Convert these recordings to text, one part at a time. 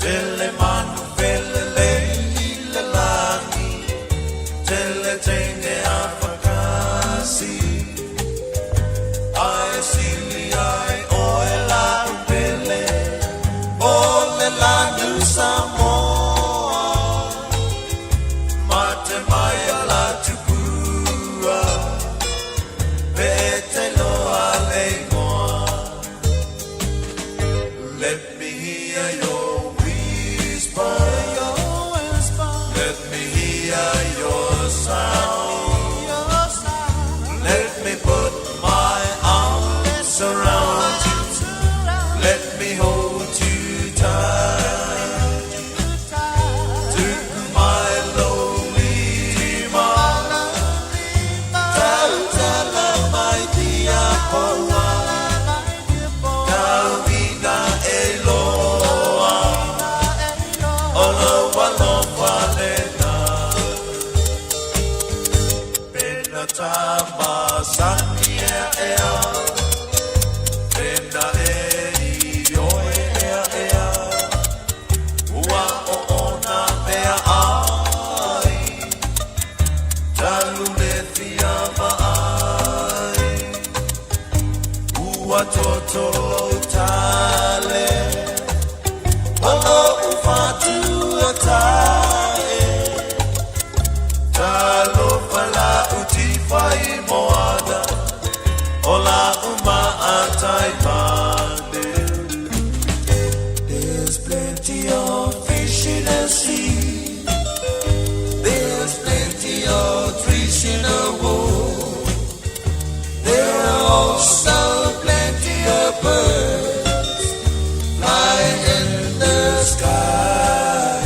Tele manu felelei i le lagi, Tele teine a whakasi. Ae sili ai oe lau pele, O le lanu Samoa. Mate mai a la tupua, Pe te loa le ingoa. Let me hear your whisper. Let me hear your sound. Let me put my arms around you. Let me hold you tight. Tuku mai lou lima. Tautala mai tia paua. Tauina e loa. O lou alofa lena. Pena tamasani ea ea. Pena e i oe ea ea. Ua o ona mea ai. Talu le fia maai. Ua toto tale. O lou fatua tae. Talofa lau tiwhai moana. O lau maatai mane. There's plenty of fish in the sea. There's plenty of trees in the wood. There are also plenty of birds flying in the sky.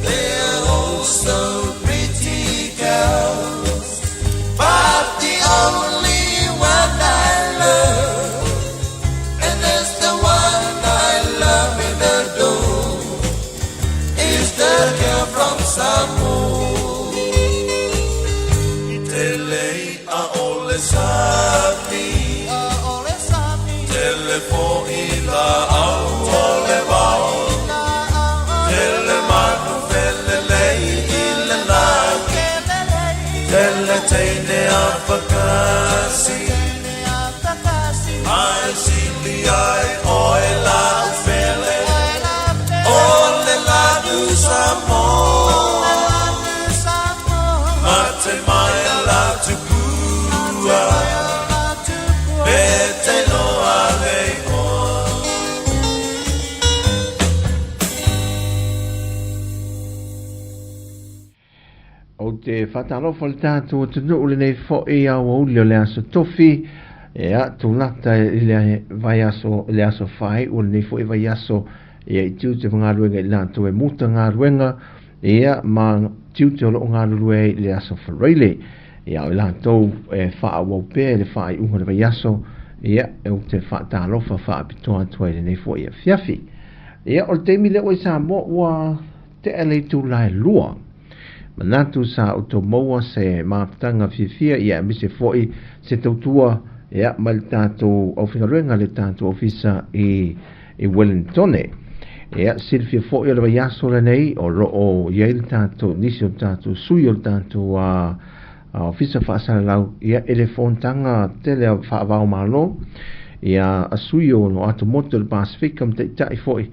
There are also pretty girls, but the only one I love, and that's the one I love and adore, is the girl from Samoa. I tele i'a o le sami, tele fo'i la'au o le vao, tele manu felelei i le lagi, tele teine a whakasi. Ae sili ai oe lau pele, O le lanu Samoa. Mate mai la tupua, Pe te loa le ingoa. Ou te faatalofa i le tatou atunuu lenei foi aoauli o le aso tofi, ia, tulata i le vaiaso, i le aso faaiu o lenei foi vaiaso, ia, i tiute ma galuega i latou e muta galuega, ia, ma tiute o lo o galulue ai i le aso Faraile. Ia, o i latou e faaauau pea i le faaiuga o le vaiaso, ia, ou te faatalofa faapitoa atu ai i lenei foi afiafi. Ia, o le taimi lea ua i Samoa ua tea le itula e 2. Manatu sa outou maua se mafutaga fiafia ia aemaise foi se tautua ia mai le tatou aufaigaluega le tatou ofisa i i Wellingtone. Ia silafia foi o le vaiaso lenei o lo o i ai le tatou nisi o tatou sui o le tatou ofisa faasalalau ia i le fonotaga tele a faavao Malo ia a sui o lo atomotu o le Pasefika ma taitai foi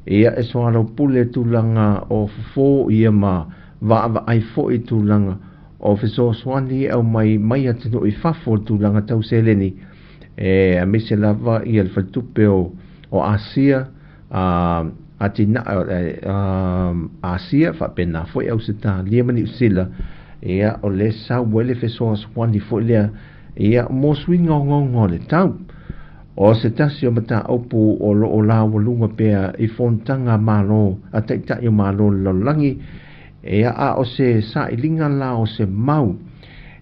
Ia, e soalaupule tulaga o fofo ia ma vaavaai foi tulaga o fesoasoani e aumai mai atunuu i fafo i tulaga tau seleni, e aemaise lava ia le faletupe o o Asia, a atinae a Asia faapena foi Ausetalia ma Niu Sila, ia o lea e sau ai le fesoasoani foi lea ia mo suiga ogaoga o le tau. O se tasi o mataupu o lo o laualuga pea i fonotaga a Malo, a Taitai o Malo o le lalolagi, ia a o se sailiga la o se mau,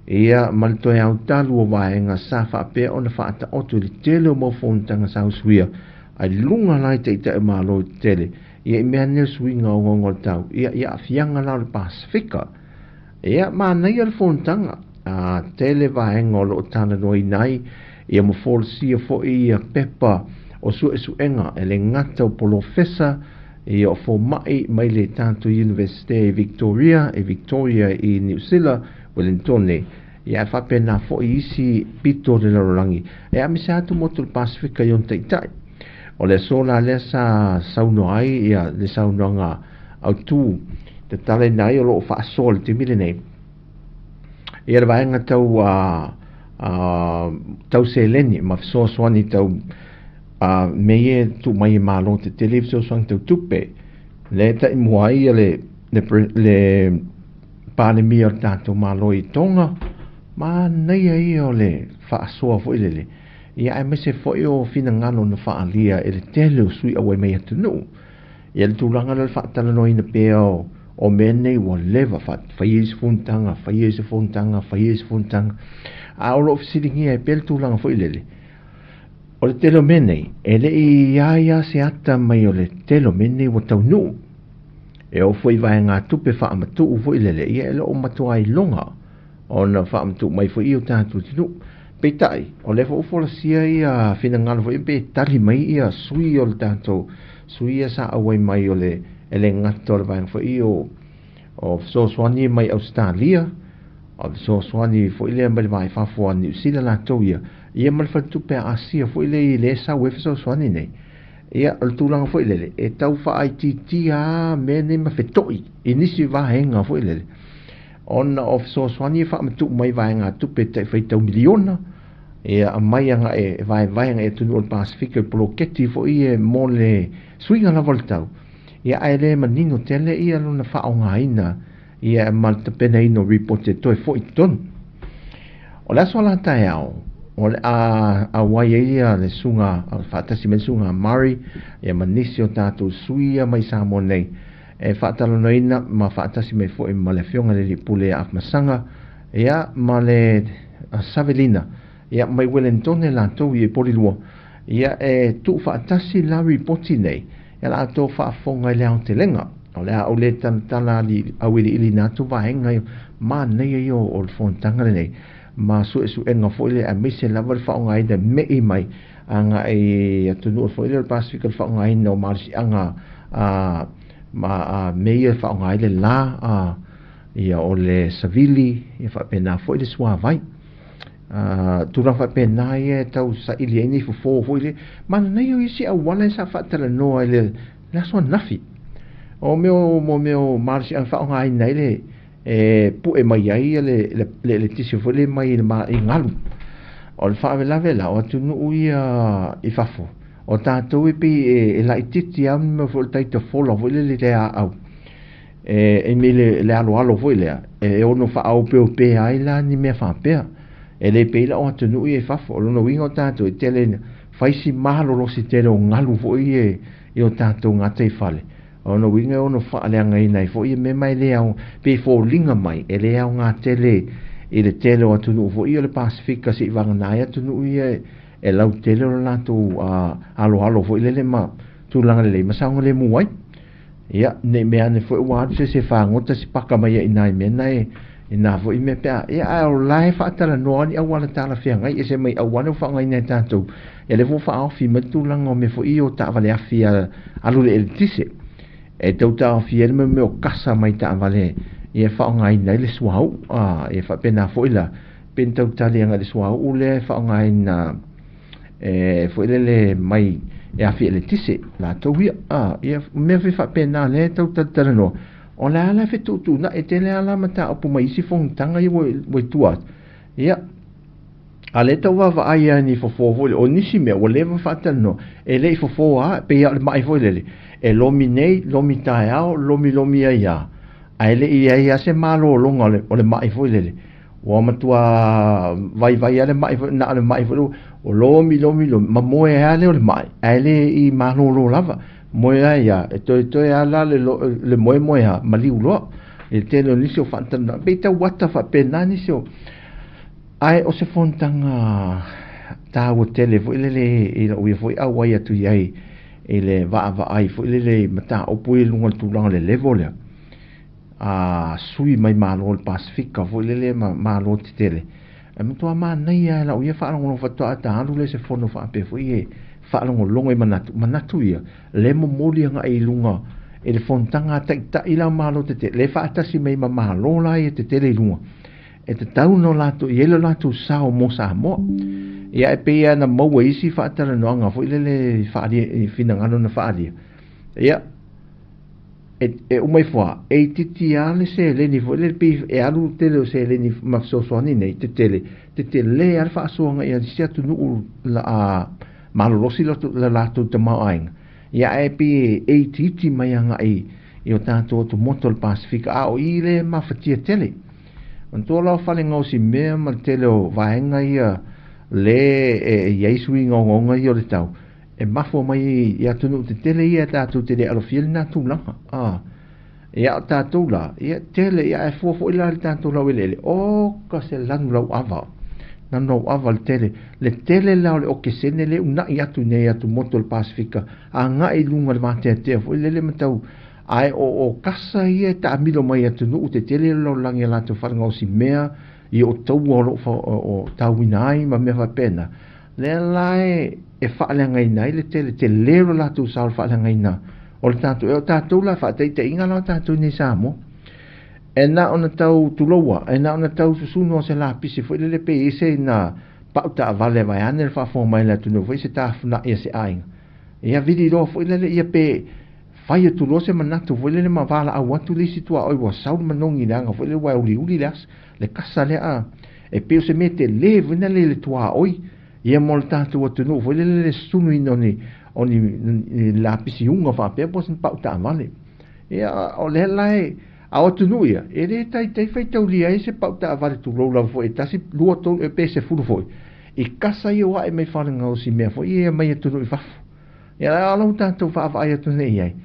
ia ma le toe aotalu o vaega sa faapea ona faataoto i le tele o mau fonotaga sa usuia ai luga la i Taitai o Malo tetele, ia i mea nei o suiga ogaoga o le tau, ia i aafiaga la o le Pasefika. Ia, manaia le fonotaga, a tele vaega o lo o talanoaina ai, ia ma folasia foi ia pepa o suesuega e le gata o polofesa ia o fomaʻi mai le tatou Iunivesite i Victoria i Victoria i Niu Sila, Welentone, ia ae faapena foi isi pito o le lalolagi e aemaise atu motu o le Pasefika i ona taitai. O le aso la lea sa saunoa ai ia le saunoaga autu tatalaina ai o lo o faasoa i le taimi lenei ia le vaega tau tau seleni ma fesoasoani tau mea ia e tuu mai e Malo tetele i fesoasoani tau tupe lea e taimua ai ia le Palemia o le tatou Malo i Tonga. Manaia ia o le faasoa foi lele ia aemaise foi o finagalo na faaalia e le tele o sui auai mai atunuu ia le tulaga lea o le faatalanoaina pea o mea nei ua leva faia isi fonotaga, faia isi fonotaga, faia isi fonotaga, a o lo o fesiligia ai pea le tulaga foi lele o le tele o mea nei e le i ia ia se ata mai o le tele o mea nei ua taunuu e oo foi i vaegatupe faamatuu foi lele ia e le o matua iloga ona faamatuu mai foi i o tatou atunuu. Peitai, o lea foi ua folasia ia finagalo foi pe tali mai ia sui o le tatou sui ia sa auai mai o le e le gata o le vaega foi o fesoasoani mai Ausetalia, o fesoasoani foi lea mai le va i fafo a Niu Sila latou ia, ia ma le faletupe a Asia foi lea i le sau ai fesoasoani nei. Ia, o le tulaga foi lele, e tau faaitiitia lava mea nei ma feto'i i nisi vaega foi lele, ona o fesoasoani e faamatuu mai vaegatupe tai faitau miliona, ia aumai agai e vaevae agai atunuu o le Pasefika i poloketi foi ia mo le suiga lava o le tau, ia ae le manino tele ia lona faaaogaina ia ma le tapenaina o ripoti e toe foi i totonu. O le aso la taeao, o le a auai ai ia le susuga faatasi mai le susuga a Murray ia ma nisi o tatou sui ia mai Samoa nei e faatalanoaina ma faatasi mai foi ma le afioga i le Alii Pule ia Afamasaga ia ma le Savelina ia mai Welentone latou ia i Polilua ia e tuufaatasi la ripoti nei ia latou faafofoga i le aotelega. O le a ou le talatala auiliiliina atu vaega ia manaia ia o le fonotaga lenei ma suesuega foi lea aemaise lava le faaaogaina me'i mai agai atunuu foi lea o le Pasefika le faaaogaina o malosiaga ma mea ia e faaaoga ai le la ia o le savili ia faapena foi le suavai. Tulaga faapena ia e tau saili ai nei fofo foi lea. Manaia o isi auala sa faatalanoa i le aso ananafi. O mea o mea o malosiaga faaaogaina ai le e pue mai ai le eletise foi lea mai i galu. O le faalavelave la o atunuu ia i fafo, o tatou e pei e laitiiti lava mea foi o le taitafola foi lele i le aau. E me le aloalo foi lea, e ono faaopeopea ai la ni mea faapea. E le pei la o atunuu ia i fafo, o lona uiga o tatou e tele fai si malolosi tele o galu foi e o tatou gataifale. O lona uiga e ono faaleagaina ai foi mea mai le ao, pe foliga mai e le aoga tele i le tele o atunuu foi o le Pasefika se'i vagana ai atunuu ia e lautele o le latou aloalo foi lele ma tulaga lelei ma saogalemu ai. Ia, nei mea ane foi ua alu se se fagota se paka mai ai nai mea na e i nā foi mea pe a. Ia, ae o la e faatalanoa ni auala talafeagai e se mai auala o faaaogaina e tatou. Ia lea foi ua faaofi mai le tulaga o mea foi o taavale afi alu le eletise. E tau taofia ai le mea o kasa mai taavale ia faaaogaina ai le suauu. Ia faapena foi la pe na tau tali agai le suauu lea e faaaogaina e foi lele mai e afi eletise latou ia. Ia mea foi faapena lea e tau talatalanoa. O le a la e fetuutuunai tele a la mataupu mai isi fonotaga ia ua i tua atu. Ia, a lea tau vaavaai lava ni fofo foi lele, o nisi mea ua leva faatalanoa, e le i fofo lava, pei lava o le mai foi lele, e lomi nei, lomi taeao, lomi lomi ai lava, ae le i i ai lava se malologa o le mai foi lele. Ua matua vaivai lava le mai foi, na o le mai foi lele, o lomi, lomi, lomi, ma moe ai lava lea o le mai, ae le i malolo lava. Moe ai lava, e toetoe lava la le moemoe lava, maliu loa. I le tele o nisi o faatalanoaga, pei tau ata faapena nisi o... Ae o se fonotaga taua tele foi lele i lou ia foi auai atu i ai i le vaavaai foi lele i mataupu i luga o le tulaga o le level lea. A sui mai Malo o le Pasefika foi lele ma Malo tetele. E matua manaia lava e lau ia faalogologo faatoa ta alu lea i se fono faapea foi e faalogologo i manatu, manatu ia, lea e momoli agai i luga i le fonotaga a taitai la o Malo tetele, lea e faatasi mai ma Malo la ia tetele i luga, e tatau ona latou i ai lo latou sao mo Samoa. Ia e pei lava na maua i isi faatalanoaga foi lele faaalia i finagalo na faaalia. Ia e uma ifo lava, e itiiti lava le seleni foi lele pei e alu le tele o seleni ma fesoasoani nei tetele, tetele lava le faasoaga i isi atunuu malolosi le latou tamaoaiga. Ia ae pei e itiiti mai agai i o tatou atumotu o le Pasefika, a o i lea e mafatia tele. Manatua la o fale gaosi mea ma le tele o vaega ia le e i ai suiga ogaoga ia o le tau, e mafua mai i atunuu tetele ia tatou te le alofia lena tulaga. Ia o tatou la, ia tele, ia ae fua foi la i le tatou laueleele, oka se lanu lauava, lanu lauava le tele, le tele la o le okesene le una'i atu nei atumotu o le Pasefika, agai i luga o le vateatea foi lele ma tau, ae o kasa ia e taamilo mai atunuu tetele o le lalolagi a latou fale gaosi mea, i o taua o lo o tauina ai ma mea faapena, lea la e faaleagaina ai le tele tele o le latou sao i le faaleagaina o le tatou, e o tatou la faataitaiga la o tatou nei Samoa. E na ona tau tuloua, e na ona tau susunu o se lapisi foi lele pe i se ina pau taavale vaeane le faafofoga mai le atunuu foi se tafuna'i a se aiga. Ia vili loa foi lele ia pe fai atu loa se manatu foi lele ma valaau atu le isi tuaoi ua sau le manogi i le aga foi lele ua uliuli le asa, le kasa lea a e pei o se mea tele foi lele i le tuaoi ia mo le tatou atunuu foi lele le sunuina o ni lapisi uga faapea po o se pau taavale. Ia o lea la e a o atunuu ia, e le taitai faitaulia ai se pau taavale tulou lava foi e 1, 2, 3, pe 10 foi. I kasa ia o ae mai fale gaosi mea foi ia mai atunuu i fafo. Ia la lau tatou vaavaai atu nei i ai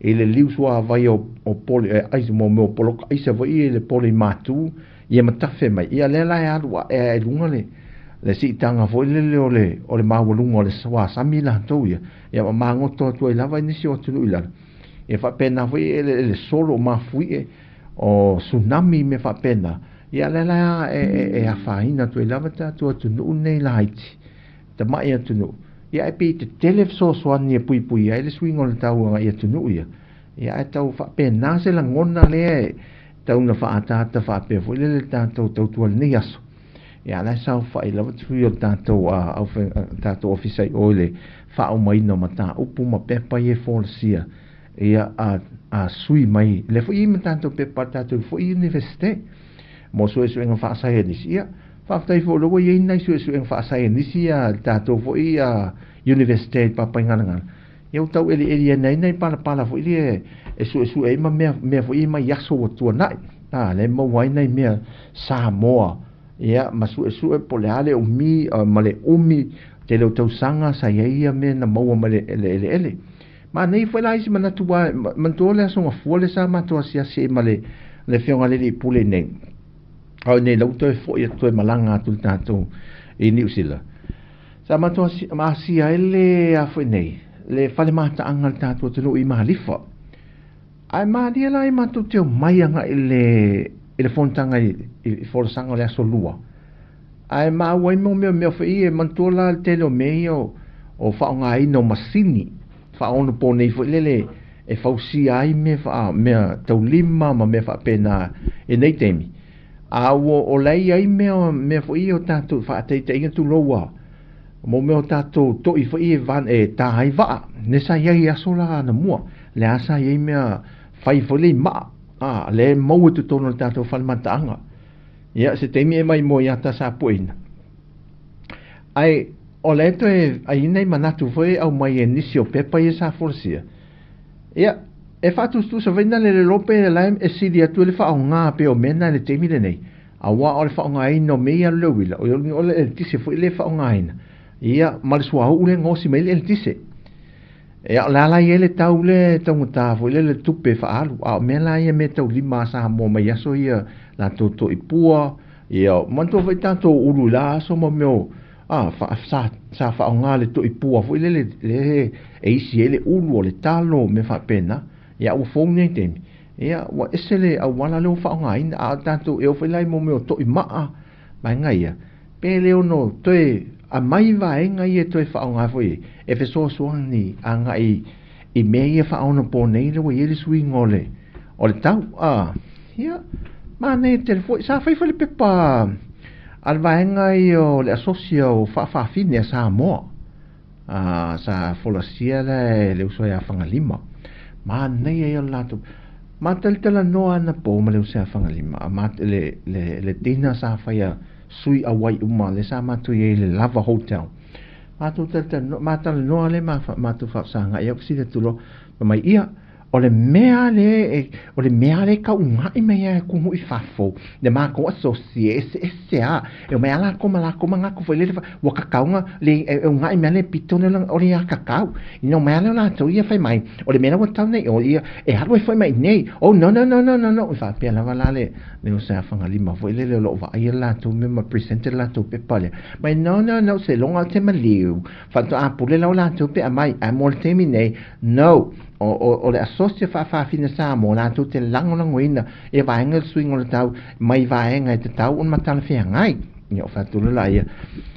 i le liu suavai o pole aisa mo mea o poloka aisa foi ia i le pole i matu ia ma tafe mai. Ia lea la e alu ae i luga le siitaga foi lele o le maualuga o le suasami latou ia. Ia ma magoto atu ai lava i nisi o atunuu i lalo. Ia faapena foi e le solo o mafuie o tsunami me faapena. Ia lea la e afaina atu ai lava tatou atunuu nei laiti, tama'i atunuu. Ia e pei tetele fesoasoani e puipui ai le suiga o le tau agai atunuu ia. Ia ae tau faapena se lagona lea e tau na faaataata faapea foi lele le tatou tautua i lenei aso. Ia la e saofai lava sui o le tatou tatou ofisa i o i le faaumaina o mataupu ma pepa ia e folasia. Ia a sui mai le foi i ma tatou pepa tatou foi universite mo suesuega faasaienisi. Ia faafetai foi lea ua i ai nai suesuega faasaienisi ia le tatou foi universite i Papaigalagala. Ia ua tau elieli ai nai palapala foi lea e suesue ai ma mea foi mai aso ua tuanai. Le maua ai nai mea Samoa. Ia ma suesue po le a le umi ma le umi tele o tausaga sa i ai ia mea na maua mai le eleele. Ma nei foi la isi manatu wa manatua le aso gafua le sa matou asiasi ai ma le afioga i le alii pule nei. Au nei lau toe foi atu toe malaga atu le tatou i Niu Sila. Sa matou asia ai le a foi nei, le fale mataaga le tatou atunuu i Malifa. Ae malie la i matou te omai agai i le fonotaga i folasaga o le aso lua. Ae maua ai mo mea foi e manatua la le tele o mea ia o faaaogaina o masini faaonopo nei foi lele e fausia ai mea taulima ma mea faapena i nei taimi. A ua o la e i ai mea foi ia o tatou faataitaiga tuloua mo mea o tatou to'i foi e e tā ai vaa. Ne sa i ai aso la na mua. Le a sa i ai mea fai foi le i maa. Le maua i totonu o le tatou fale mataaga. Ia se taimi e mai mo ia ta sa pueina. Ae o le toe ai nei manatu foi au mai e nisi o pepa ia sa folasia. Ia e faatusutusa foi na le lope le la e sili atu le faaaoga pe o mea na le taimi lenei. Auā o le faaaogaina o mea ia le uila, o le eletise foi le faaaogaina. Ia ma le suauu le gaosi mai le eletise. Ia o le a la i ai le tau le taugata foi le tupe faaalu. A o mea la ia mea taulima a Samoa mai aso ia latou toipua. Ia manatua foi tatou ulu i la aso ma mea o sa faaaoga le toipua foi lele le e isi ai le ulu o le talo mea faapena. Ia ua fou nei taimi. Ia ua ese le auala lea ua faaaogaina. A o tatou e oo foi la i mo mea o toimaa vaega ia, pe le ono toe Aumai vaega ia e toe faaaoga foi e fesoasoani agai i mea ia faaonaponei lea ua i ai le suiga o le o le tau. A, ia, manaia tele foi. Sa fai foi le pepa a le vaega ia o le Asosi o Faafafine a Samoa. A, sa folasia la e le uso ia Fagalima. Manaia ia o le latou. Ma talatalanoa anapo ma le uso ia Fagalima. A ma le, le, le dinner sa faia sui auai uma lea sa matou i ai i le Lava Hotel. Matou talatalanoa, ma talanoa lea ma matou faafesagai au fesili atu loa, fai mai, ia, o le mea lea e, o le mea lea e tauuna'i mai ai atunuu i fafo, le matou asosi e eseese lava. E omai lava latou ma latou manatu foi lele, ua tatau ona le, e una'i mai lava le pito lea o le aiatatau. Ina omai lava lea o latou ia fai mai, o le mea la ua tatau nei o ia, e alu ai foi ma i inei. Oh, no, no, no, no, no, no. E faapea lava la le, le uso ia Fagalima foi lele o lo o vaaia le latou mea ma present le latou pepa lea. Mai, no, no, no, seiloga o te maliu. Faatoa pule la o latou pe aumai, ae mo le taimi nei, no. O, o, o le Asosi o Faafafine Samoa latou te lagolagoina ia vaega i le suiga o le tau mai vaega e tatau ona talafeagai. Ia, o fai atu loa laia,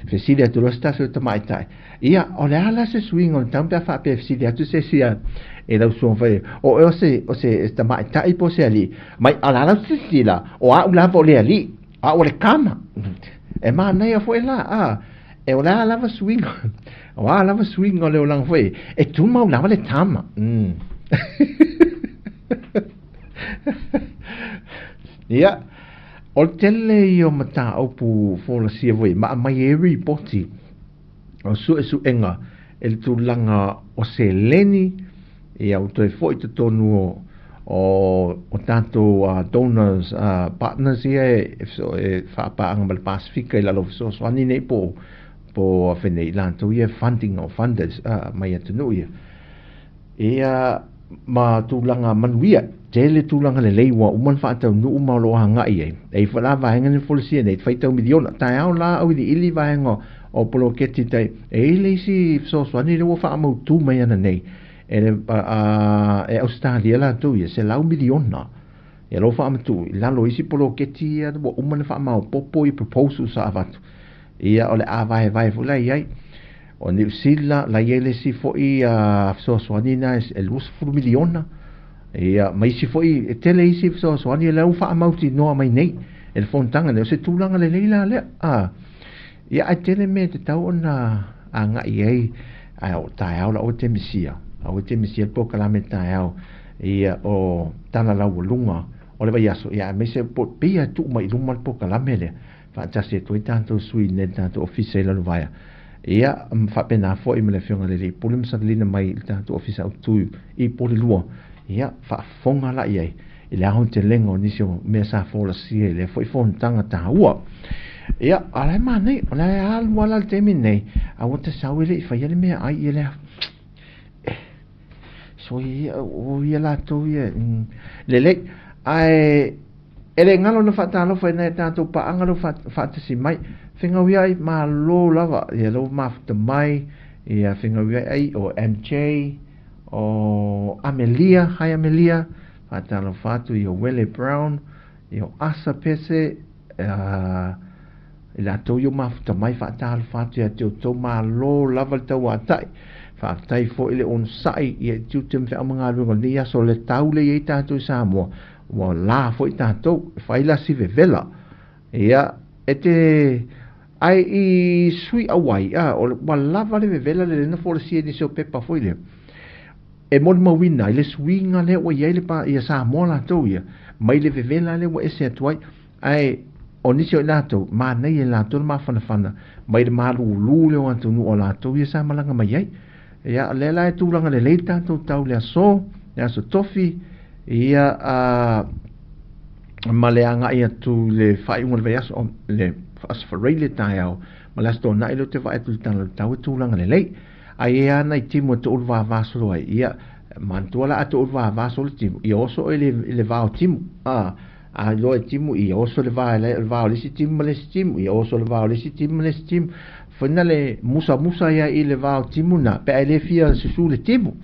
fesili atu loa se tasi o tamaitai, ia, o le a la se suiga o le tau pe a faapea e fesili atu se isi e lau suaga fai, o oe o se, o se tamaitai po o se alii? Mai, o le a lau silasila, o au lava o le alii. A o le kama, e manaia foi la, a, e o le a lava suiga, o a lava suiga o le olaga foi, e tumau lava le tama. Ia, o le tele ia o mataupu folasia foi, ma aumai ai ripoti o suesuega i le tulaga o seleni, ia ua toe foi i totonu o o tatou donors partners ia e faapaaga ma le Pasefika i lalo o fesoasoani nei po o afe nei latou ia funding o funders mai atunuu ia. Ia ma tulaga manuia, tele tulaga lelei ua uma ona faataunuu ma o lo o agai i ai. E i ai foi la vaega nei folasia nei, faitau miliona. Taeao la auiliili vaega o poloketi tai, e i ai le isi fesoasoani lea ua faamautu mai ana nei e le e Ausetalia latou ia, $100 miliona. Ia lou faamatuu i lalo o isi poloketi ia ua uma ona faamaopoopo i proposals sa avatu. Ia o le a vaevae foi la i ai. O Niu Sila, la i ai le isi foi fesoasoani na e $20 miliona. Ia, ma isi foi, e tele isi fesoasoani lea ua faamautinoa mai nei e le fonotaga nei. O se tulaga lelei la lea. A, ia, ae tele mea e tatau ona agai i ai, ae o taeao la aua e te misia. Aua e te misia le polokalame taeao, ia, o tala laualuga o le vaiaso, ia, aemaise po pei e tuu mai i luma le polokalame lea. Faatasi atu ai tatou sui i le tatou ofisa i Lalovaea. Ia, faapena foi ma le Afioga i le Alii Pule ma Savalina mai i le tatou ofisa autu i Polelua. Ia, faafofoga la i ai i le aotelega o nisi o mea sa folasia i lea foi fonotaga taua. Ia, a la e manaia, o la e alu ala le taimi nei, a ua ta sau e le i faia le meaai ia lea. So ia, o ia latou ia, lelei. Ae e le galo na faatalofa i nai a tatou paaga lea ua faatasi mai. Fegauiai, malo lava, ia lea ua mafuta mai, ia fegauiai ai o MJ, o Amelia, hi Amelia, faatalofa atu i o Wele Brown, i o Asa Pese, i latou ia ua mafuta mai, faatalofa atu ia te outou, malo lava le tauatai. Faafetai foi le onosai ia i tiute ma feau ma galuega o lenei aso, le tau lea i ai tatou i Samoa, ua la foi tatou, e fai la si vevela. Ia, e te ai i sui auai, a, ua lava le vevela le lena folasia i nisi o pepa foi lea. E molimauina ai le suiga lea ua i ai le pa, ia Samoa latou ia, mai le vevela lea ua ese atu ai. Ae o nisi o i latou, manaia i latou le mafanafana mai le malūlū lea o atunuu o latou ia sa malaga mai ai. Ia, o lea la e tulaga lelei le tatou tau le aso, le aso tofi, ia, a, ma le agai atu i le faaiuga o le vaiaso, o le Aso Faraile taeao, ma le Aso Toonai lea ou te vaai atu i le tala o le tau e tulaga lelei. Ai e ana i timu e toulu vava solo ai, ia, manatua la a toulu vava solo timu, ia oso oe i le va o timu, a, a iloa e timu, ia oso le va, le va o le isi timu ma le isi timu, ia oso le va o le isi timu ma le isi timu. Foi na le musamusa ia i le va o timu na, pe a e le fia susu le timu.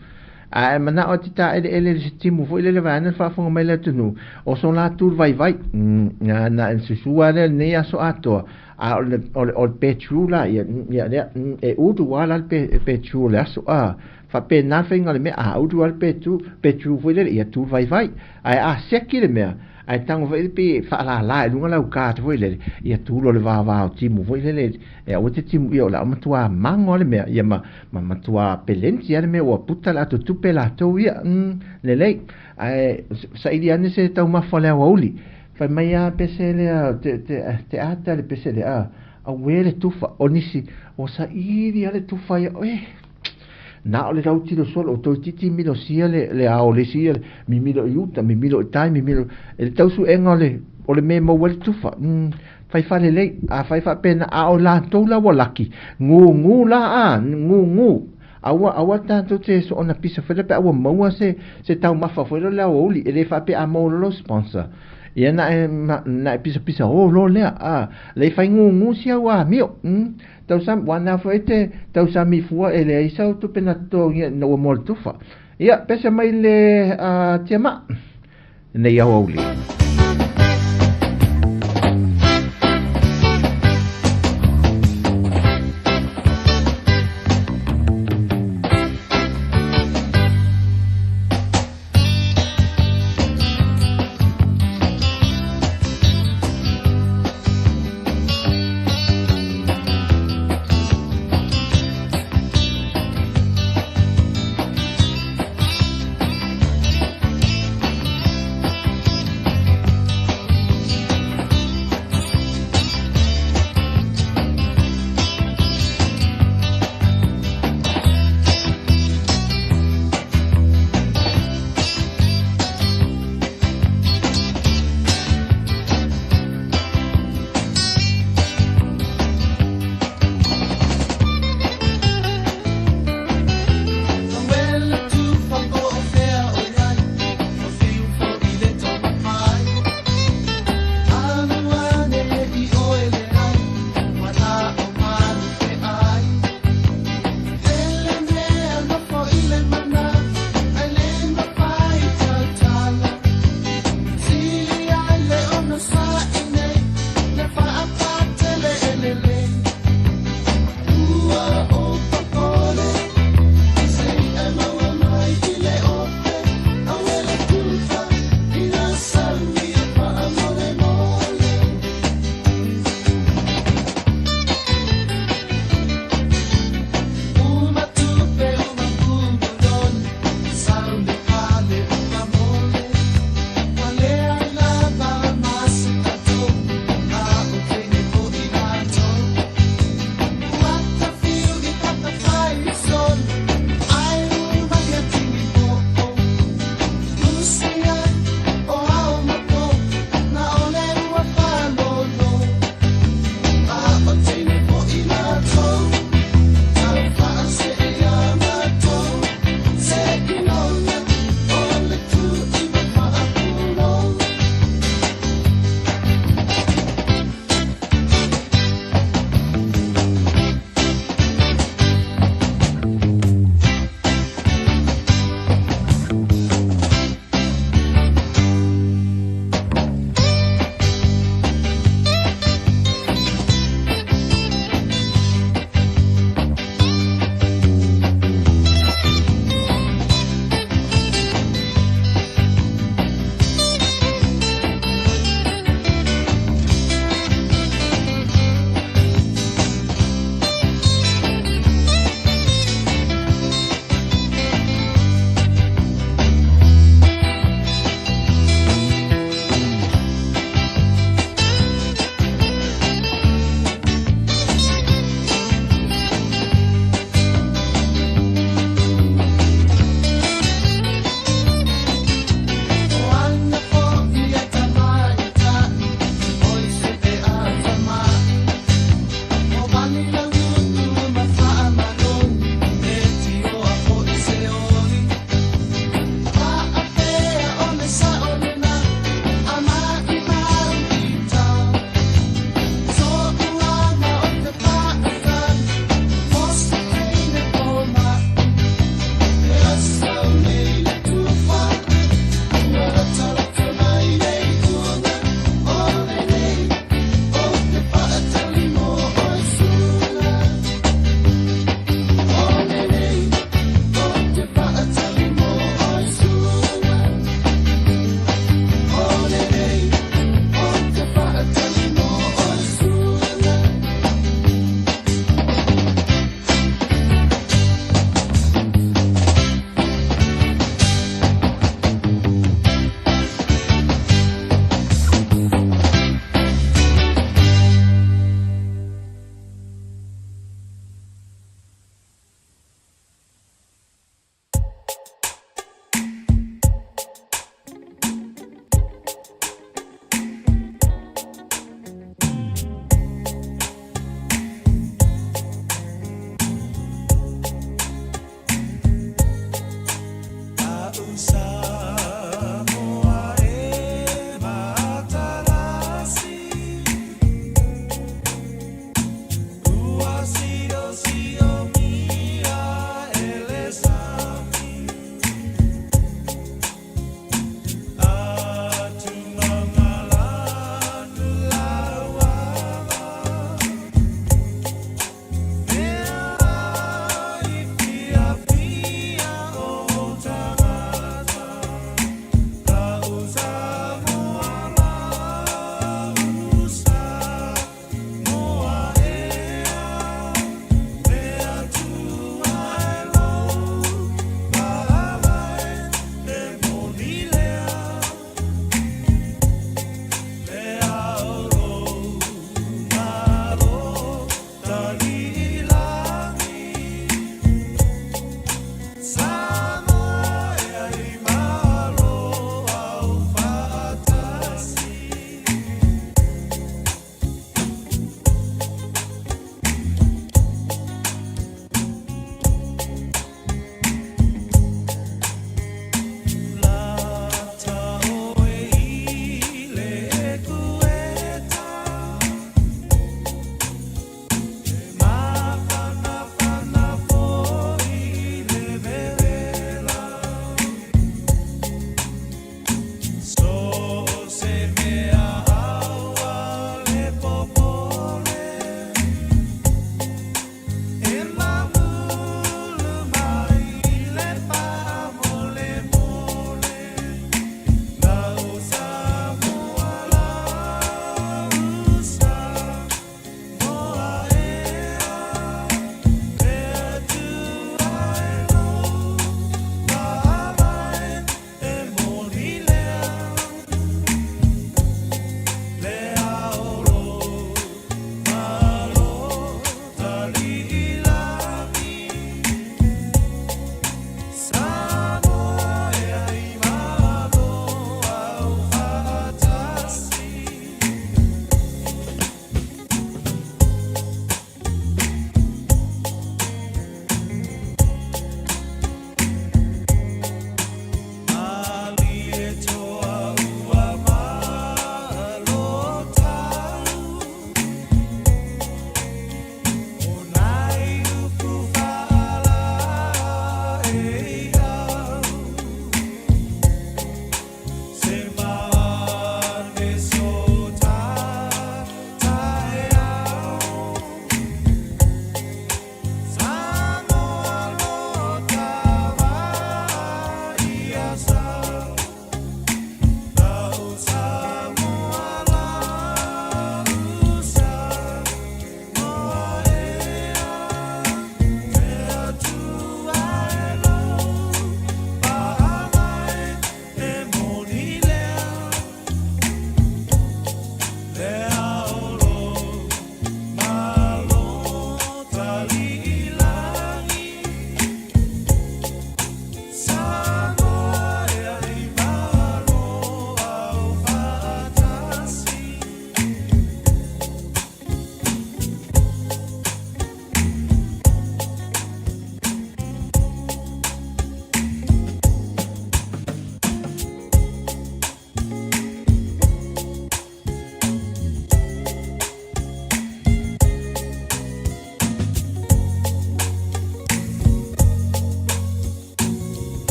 A e manao e te taeleele i le se timu foi lele vaeane le faafofoga mai le atunuu, o so latou le vaivai. Na na e susu lava lea i lenei aso atoa, a o le o le o le petrol la ia, ia lea, e ulu lava la le petrol o le aso a. Faapena le faiga o le mea, a ulu lava le petrol, petrol foi lele, ia tu le vaivai. Ae a siaki le mea, ae tago foi pei e faalala i luga lau card foi lele, ia tu loa le vava o timu foi lele, e aua te timu ia o le a matua mago lava le mea, ia ma ma matua pelenti lava le mea ua puta le ato tupe latou ia. Lelei. Ae saili ane se taumafa o le aoauli. Fai mai lava pese lea, te, te, te ata le pese lea, a, auē le tufa, o nisi, ua saili lava le tufa ia, oe, na o le lautilo solo, o toeitiiti milosia le, le ao o le isi ia, mimilo i uta, mimilo i tai, mimilo, e le tau suega o le, o le mea e maua ai le tufa. Fai faalelei, afai faapena, a o latou la ua laki, gugu la a, gugu. Aua, aua tatou te soona pisa foi lea pe a ua maua se, se taumafa foi lea o le aoauli, e le faapea a maua loa lau sponsor, ia na e, na e pisapisa o loa lea, a, lei fai gugu si au amio. Tausami, ua na foi te tausami fua e leai sau tupe na totogia ina ua moa le tufa. Ia, pese mai le tiamaa lenei aoauli.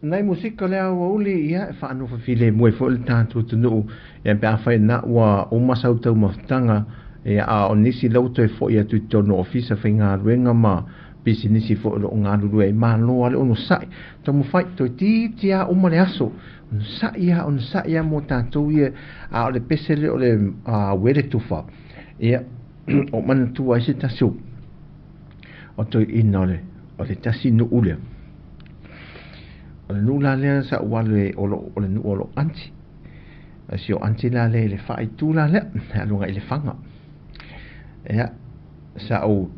Nai musika le aoauli, ia, e faanofo filemu ai foi le tatou atunuu, ia, pe afai na ua uma sau taumafataga, ia, a o nisi la ua toe foi atu i totonu o ofisa faigaluega ma pisinisi foi o lo o galulue ai, malo lava le onosai, taumafai, toeitiiti lava uma le aso, onosai lava, onosai lava mo tatou ia, a o le pese lea o le uele tufa, ia, o manatua ai se tasi o toeaina o le tasi nuu lea. O le nuu la lea sa ou alu ai, o le nuu o lou aunty. O si ou aunty la lea i le faaitu la lea, e alu agai i Lefaga. Ia, sa ou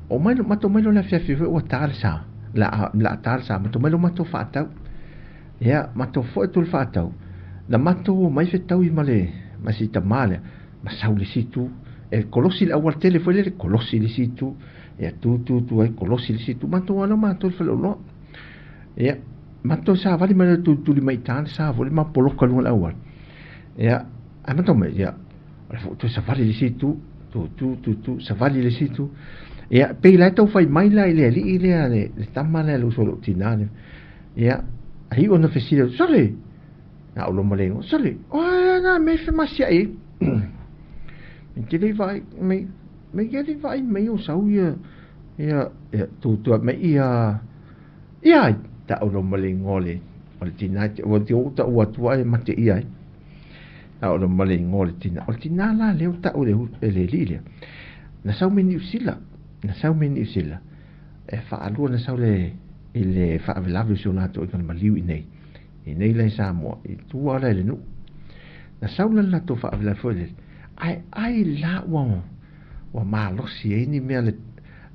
omai matou omai loa i le afiafi foi ua ta le sa, o le a ta le sa, matou omai loa matou faatau. Ia, matou foi atu i le faatau, na matou omai fetaui ma le ma si tama lea, ma sau i le isi itu, e kolosi le auala tele foi lele, kolosi i le isi itu, ia tu tu tu ai kolosi i le isi itu, matou o ai loa matou i le faleoloa. Ia, matou savali mai loa tulituli mai i ta le sa foi lele ma poloka i luga o le auala. Ia, ae matou mai, ia, o le foi toe savali i le isi itu, tu tu tu tu, savali i le isi itu. Ia, pei la e tau fai mai la i le alii lea, le tama lea le uso o lou tinā lea. Ia, a iu ona fesili atu, sole, na ou loma le igoa, sole, oe na me femasiai ai. Me te le vaai, me, me ke le vaai mai o sau ia, ia, ia, tu tu mai ia, ia ai, ta ou loma le igoa le, o le tinā, ua te ou ta ua atu ai mate ia ai. Ta ou loma le igoa o le tinā. O le tinā la lea o ta'u e le alii lea. Na sau mai Niu Sila, na sau mai Niu Sila. E faalua na sau le i le faalavelave o si o latou aiga i le maliu i nei. I nei la i Samoa, i tua la i le nuu. Na sau la le latou faalavelave foi lele, ae ai la ua ua malosi ai ni mea le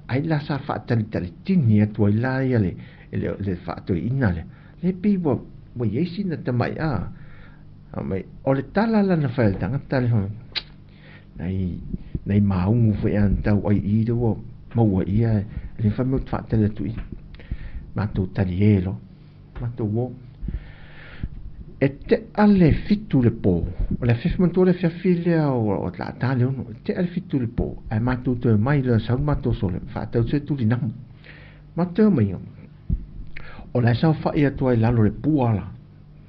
ai la sa faatalitalitini atu ai la ia le le le faatoeaina lea. Le pei ua ua i ai sina tamai a mai o le tala la na fai a le tagata lea Nai, nai maugu foi a na tau ai i le ua maua ia e le mafai mau faatali atu i. Matou talie loa. Matou o. E tea le 7 le po. O le afiafi manatua le afiafi lea o la ta le 6. E tea le 7 le po. Ae matou toe mai loa sau le matou sole. Faatau se tuli namu. Matou toe omai. O la e saofai atu ai i lalo o le pua la.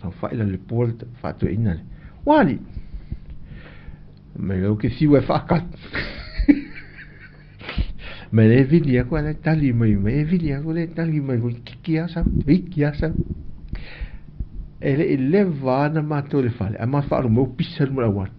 Saofai lalo o le pua le faatoeaina lea. Ua alii! Mai lea ou te fiu e faakali. Mai lea e vili aku ae la e tali mai, mai e vili aku lea e tali mai, toeitiiti lava sau, toeitiiti lava sau. E le i leva lava na matou i le fale, ae matou faalogo mai ua pisa i luma o le auala.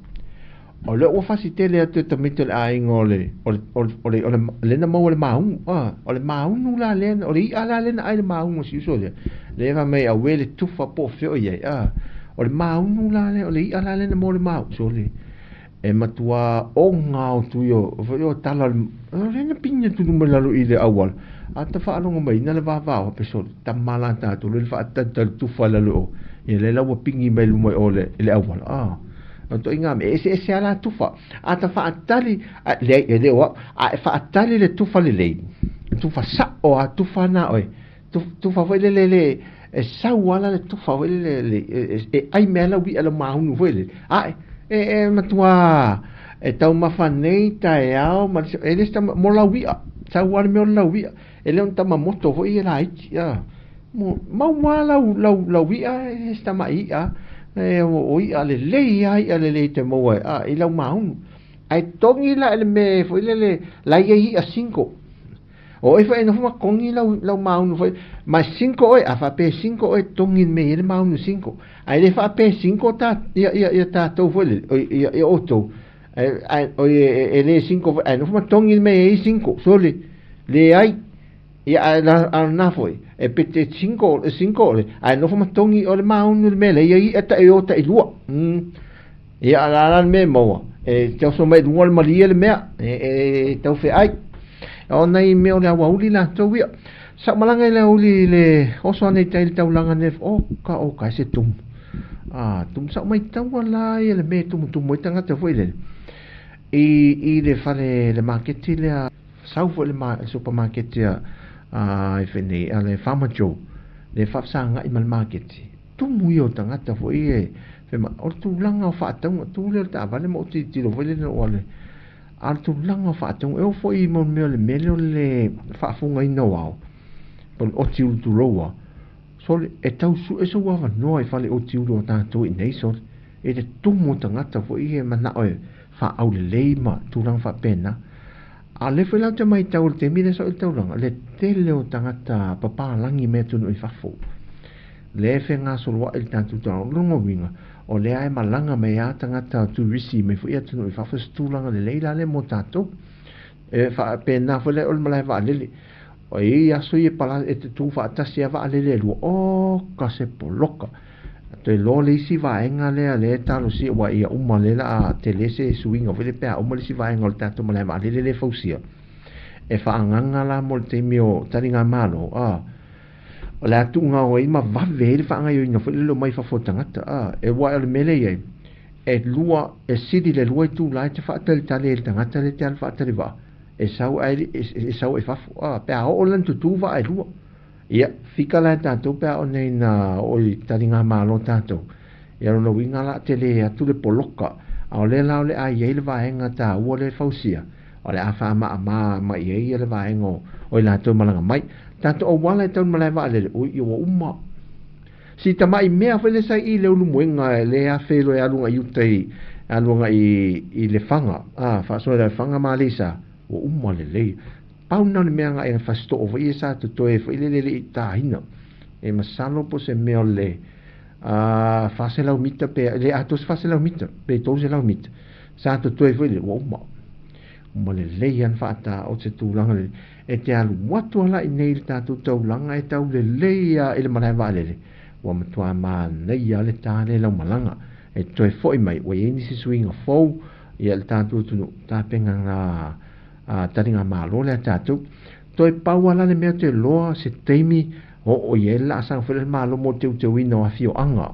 O lea ua fasi tele atu e tamaiti o le aiga o le, o le, o le, o le, o le, lea na maua le maunu, a, o le maunu la lea, o le i'a la lea na ai le maunu a si uso lea, lea fai mai auē le tufa po o fea o i ai, a, o le maunu la lea, o le i'a la lea na maua le maunu, sole, e matua oga atu ia, foi o tala o le, o lea na pini atu i luma i lalo i le auala, a ta faalogo mai na le vavao, pe sole, tama la tatou, le faatalitali tufa i lalo i o, ia lea la ua pini mai luma i o le, le auala, a. O ituaiga mea, e eseese lava la tufa. A ta faatali, a, leai, e le o au, a e faatali le tufa lelei, le tufa sa'o lava, tufa na oe, tufa foi lele le, e sau lava la le tufa foi lele, le, e, e ai mea lau i'a lau maunu foi lele, ae, e, e matua, e taumafa nei, taeao, ma le, e le se tama, mo lau i'a, sau lava le mea o le lau i'a, e le o ni tama moto foi ia laiti, a. Mau lava lau, lau, lau i'a e se tama'i i'a, e, o i'a lelei lava i'a lelei te maua ai, a, i lau maunu. Ae togi la i le mea foi lele, la e i ai i'a single. O oe foi e nofo ma togi lau, lau maunu foi, ma e single oe, a faapea e single oe, togi le mea e i ai le maunu single. Ae le faapea e single ta, ia, ia, ia tatou foi lele, oi, ia, ia outou, ae, ae, oi, e, e le single foi, ae nofo ma togi le mea e i ai single, sole, leai. Ia, ae la, a lena foi, e pete single, e single le, ae nofo ma togi o le maunu le mea lea, ia i'a ta'i o ta'i lua. Ia, a la la le mea e maua, e te oso mai i luga o le malie le mea, e, e, e tau fe'ai. O nai mea o le aoauli latou ia. Sa ou malaga i le aoauli i le oso ane i tai i le taulaga nei, oka oka e se tumu. A, tumu sa ou maitaua la ia le mea e tumutumu ai tagata foi lele. I, i le fale, le maketi lea, Sau foi le supamaketi a i whenei, a le Farmer Joe, le whaafsanga i ma le maketi. Tumu ia o tagata foi e whema, o le tulaga o faatauga, tu lea o le taavale ma ou tilotilo foi lele o le, a o le tulaga o faatauga, e oo foi i mea o le mea lea o le faafofogaina o ao, po o le oti ulu tuloua. Sole, e tau sue sou avanoa i fale otiulu o tatou i nei, sole, i le tumu o tagata foi ia e manao e faaaulelei ma tulaga faapena. A o lea foi la ou te matau i le taimi lea sa ou i le taulaga, le tele o tagata papalagi mai atunuu i fafo, lea e fegasoloai i le tatou taulaga. O lona uiga, o lea e malaga mai lava tagata turisi mai foi atunuu i fafo, se tulaga lelei la lea mo tatou. E faapena foi la o le malae vaalele. E i ai aso ia e pala e tutu faatasi lava vaalele e lua, oka se poloka. Toe loa le isi vaega lea lea e talosia aua ia uma lea la a tele se suiga foi lea pe a uma le isi vaega o le tatou malae vaalele lea e fausia. E faaagaga la mo le taimi o taligamalo, a o le a tuugao ai ma vave ai le faagaoioiga foi lele o mai fafo o tagata, a e aua o le mea lea e i ai, e lua, e sili le lua itula e te faatalitali ai i le tagata lea e te alu faatali vaa, e sau ae e sau ai fafo, a pe a oo la ina tutū vaa e lua. Ia, fika la e tatou pe a oo nei ina oo i taligamalo tatou, ia lona uiga la tele atu le poloka, a o lea la o le a i ai le vaega taua lea e fausia, o le a faamaama mai i ai le vaega o i latou e malaga mai. Tatou auala e tau i le malae vaalele, ui, ia ua uma. Si tamai mea foi lea sa i i Leulumoega lea afe loa e alu agai i uta i alu agai i Lefaga, a, faasoa i Lefaga ma Aleisa, ua uma lelei. Pau lena o le mea agai Fasitoo foi ia sa totoe foi lele e le i taina. E masalo po o se mea o le 400 mita pe le atoa se 400 mita pe 300 mita sa totoe foi lele ua uma. Uma lelei lava na faata o se tulaga lelei. E te alu atu lava la i nei i le tatou taulaga e tau lelei lava i le malae vaalele, ua matua manaia lava le ta lea i lau malaga. E toe foi mai ua i ai nisi suiga fou i le tatou atunuu, tapenaga taligamalo lea a tatou. Toe pau lava la le mea toe loa se taimi oo i ai le laasaga foi lea a le Malo mo le teuteuina o afioaga.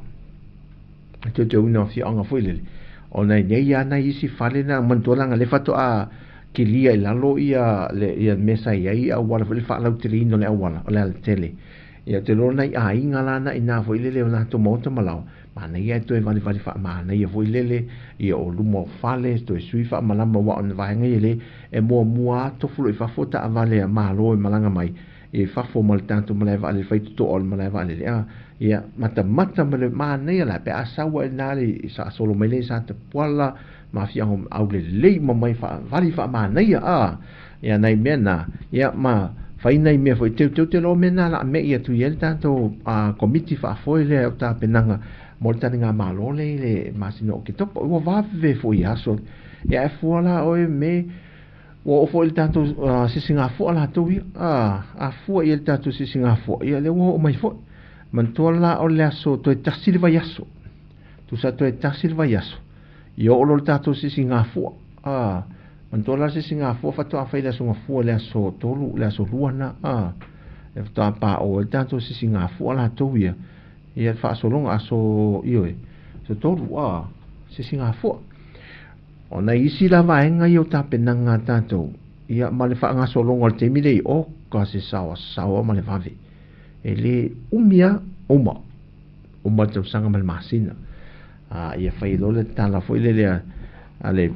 Le teuteuina o afioaga foi lele, ona e nei lava nai isi fale na, manatua leaga o lea faatoa kilia i lalo ia le mea sa i ai auala foi le faalauteleina o le auala, o le alatele. Ia ou te iloa nai aiga la na i ina foi lele o latou maota ma laoa, Manaia e toe valevale faamanaia foi lele ia o luma o fale, toe sui faamalama aua o ni vaega ia le e muamua lava tofu loa i fafo taavale a Malo e malaga mai i fafo ma le tatou malae vaalele fai totoa o le malae vaalele a ia matamata ma le manaia la pe a sau ai na le saasolo mai le sa tapuala ma afiaga aulelei uma mai faavali faamanaia a ia nai mea na ia ma fai nai mea foi teuteu te loa mea na la me'i atu i ai le tatou komiti faafoe lea o tapenaga mo le taligamalo lea i le masina o Oketopa. Ua vave foi i aso ia ae fua la oe me ua oo foi i le tatou sisigafoa latou ia a fua i ai le tatou sisigafoa ia lea ua oo mai foi. Manatua la o le aso toe tasi le vaiaso, tusa toe tasi le vaiaso Ia oo loa le tatou sisigafua. A, manatua la le sisigafua faatoa fai le aso gafua i le aso tolu, le aso lua lena. A, e faatoa paʻo ai le tatou sisigafua latou ia, ia le faasologa aso, ioe, aso tolu, a, sisigafua. O nai isi la vaega ia o tapenaga a tatou, ia ma le faagasologa o le taimi lea i oka se saoasaoa ma le vave. E le umi lava, uma. Uma le tausaga ma le masina. A ia fai loa le tala foi lele a le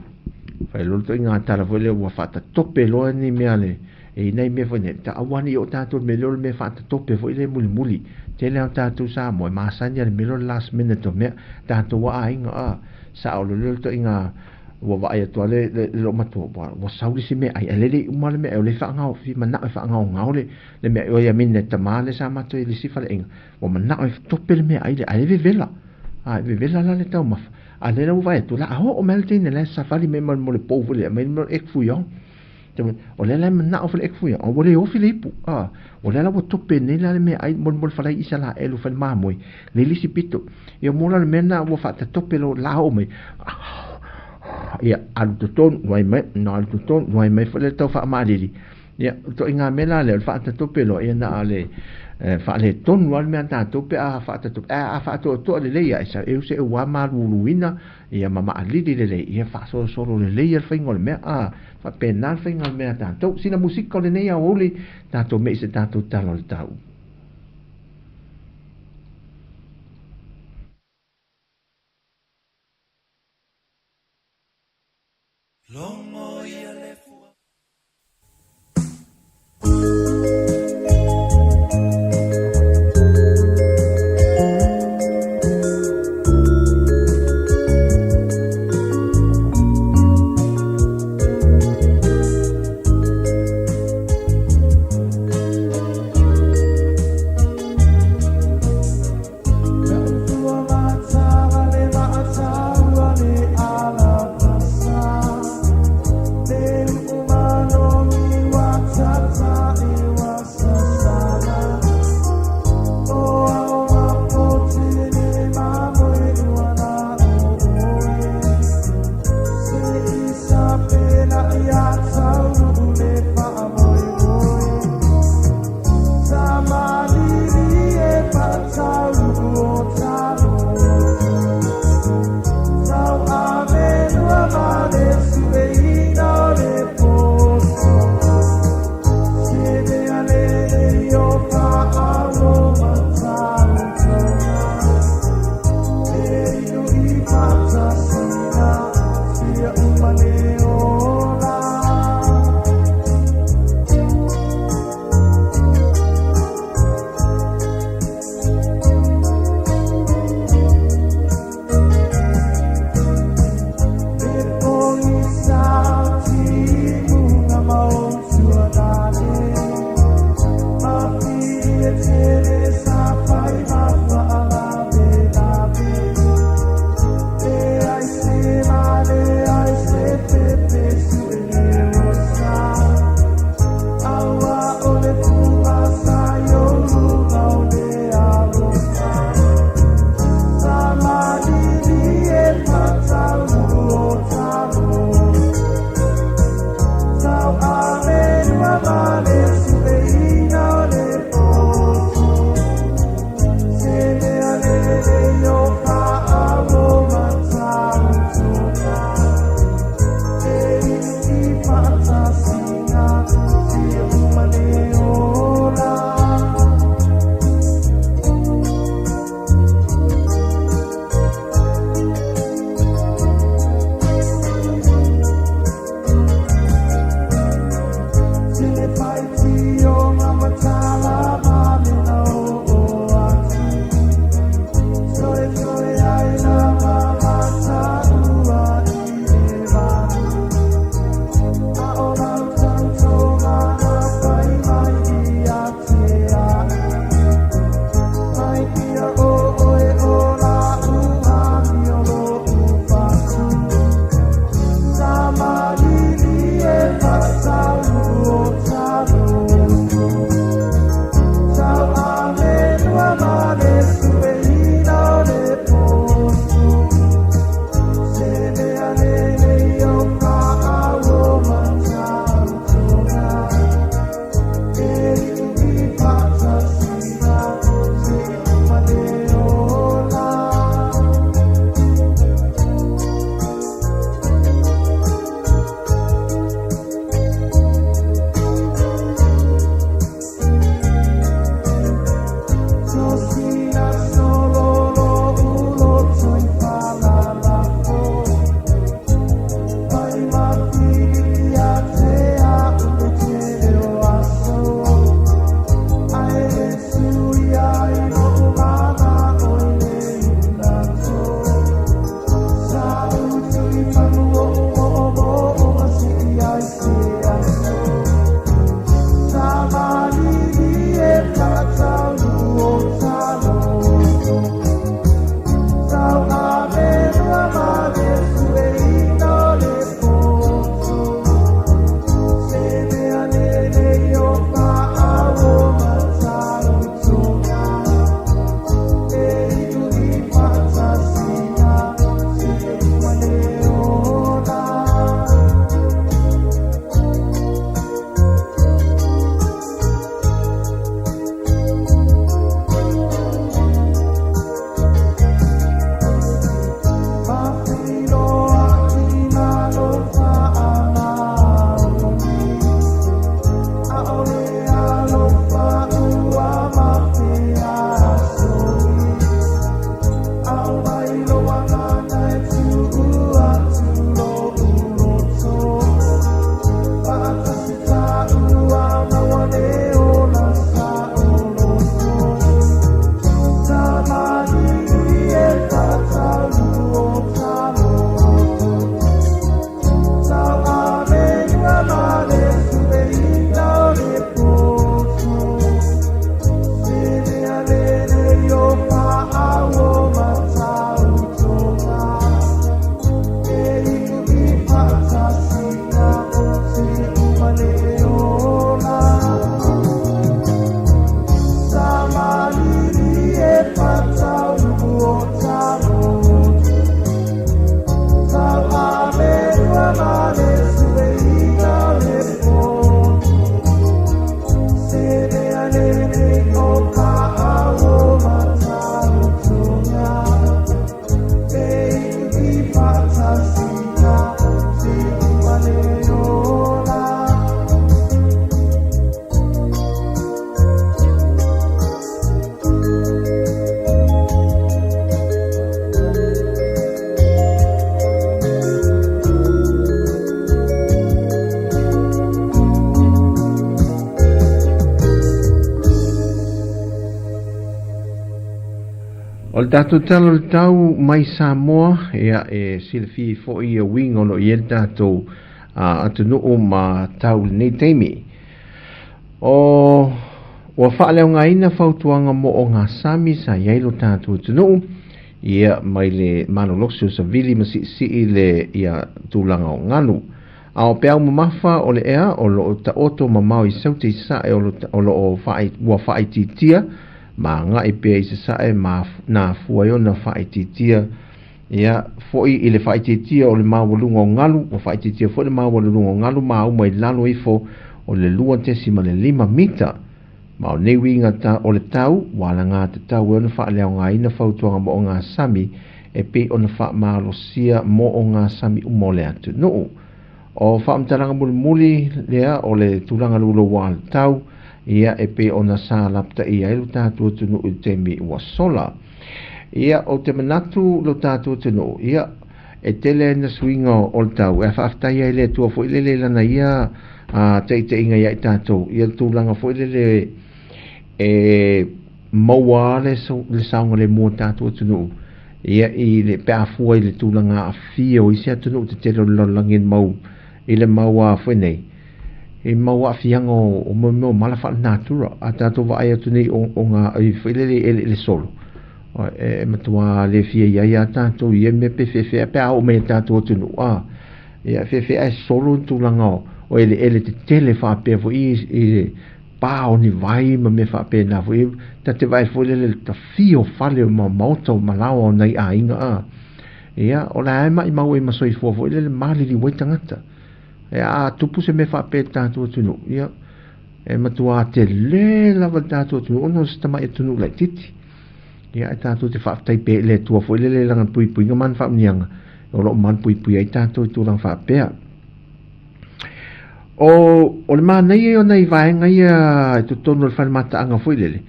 fai loa le ituaiga tala foi lea ua faatatope loa ni mea le e i nai mea foi nei ta aua ne i oo tatou i le mea lea o le mea faatatope foi lea mulimuli. Tele lava o tatou Samoa e masani lava i le mea lea o le last minute o mea. Tatou lava aiga a sao loa lea o le ituaiga ua vaai atu lava le loo matua ua sau le isi meaai ae lele i uma le meaai o lea e faagao manao e faagaogao le meaai. Oi a mine le tama lea sa matou i le isi faleaiga Ua manao e tope le meaai lea, ae vevela. A e vevela la le taumafa. A lea la ua vaai atu, la a oo mai le teine la e savali mai ma le pou foi lea, mai le egg fouillon. O lea la e manao foi le egg fouillon, a ua le ofi le ipu. A, o lea la ua tope nei la le meaai mo le falai Isalaelu fai le mamoe, le lisi pito. Ia mo la le mea lena ua faatatope lo la oo mai. Ia, alu totonu, uai mai, no alu totonu, uai mai foi le tau faamaalili. Ia, o ituaiga mea la lea, o le faatatope loa, ia na o le faaletonu lava le mea a tatou pe a faatatope, ae a faatoatoa lelei lava, e sa eu se ua maluluina, ia ma maalili lelei, ia faasolosolo lelei le faiga o le mea, a faapena le faiga o le mea a tatou. Sina musika o lenei aoauli, tatou mei se tatou tala o le tau. Logo ia le fua. O le tatou tala o le tau mai Samoa, ia e silafia foi ia uiga o lo o i ai le tatou atunuu ma tau i lenei taimi. O ua faaleaogaina fautuaga mo ogasami sa i ai lo tatou atunuu, ia mai le malolosi o savili ma siisii le ia tulaga o galu. A o peau mamafa o le ea o lo o taoto mamao i Saute i Sasae o lo o ua faaitiitia ma agai pea i Sasae ma na afua ai ona faaitiitia ia foi i le faaitiitia o le maualuga o galu, ua faaitiitia foi le maualuluga o galu ma auma i lalo ifo o le 2.5 mita. Ma o nei uiga ta o le tau, ua alagatatau ai ona faaleaogaina fautuaga mo ogasami e pei ona faamalosia mo ogasami uma o le atunuu. O faamatalaga mulimuli lea o le tulaga louloua o le tau, ia e pei ona sa lapataia ai lo tatou atunuu i le taimi ua sola. Ia, ou te manatu lo tatou atunuu, ia, e tele ai na suiga o le tau, e faafetai ai le Atua foi lele i lana ia taitaiga ia i tatou, ia le tulaga foi lele e maua le, le saogalemu o tatou atunuu, ia i le pe a fua i le tulaga aafia o isi atunuu tetele o le lalolagi mau i le mau a foi nei i mau aafiaga o mea o mala faalenatura a tatou vaai atu nei o ngā i foi lele i eleele solo e matua le fia i ai a tatou i ia mea pe feefea pe a oo mai i tatou atunuu a ia feefea e solo ni tulaga o eleele tetele faapea foi i le pā o ni vai ma mea faapena foi ta te vaai foi lele le tafia o fale ma maota o malaoa o nai aiga a ia o la e maimau ai ma soifua foi lele maliliu ai tagata e a tupu se mea faapea i le tatou atunuu ia e matua tele lava le tatou atunuu ona o se tamai atunuu laitiiti ia e tatou te faafetai pea i le Atua foi lele i lana puipuiga ma ana faamanuiaga o lo o malupuipuia ai tatou i tulaga faapea. O, o le manaia ia o nai vaega ia i totonu o le fale mataaga foi lele,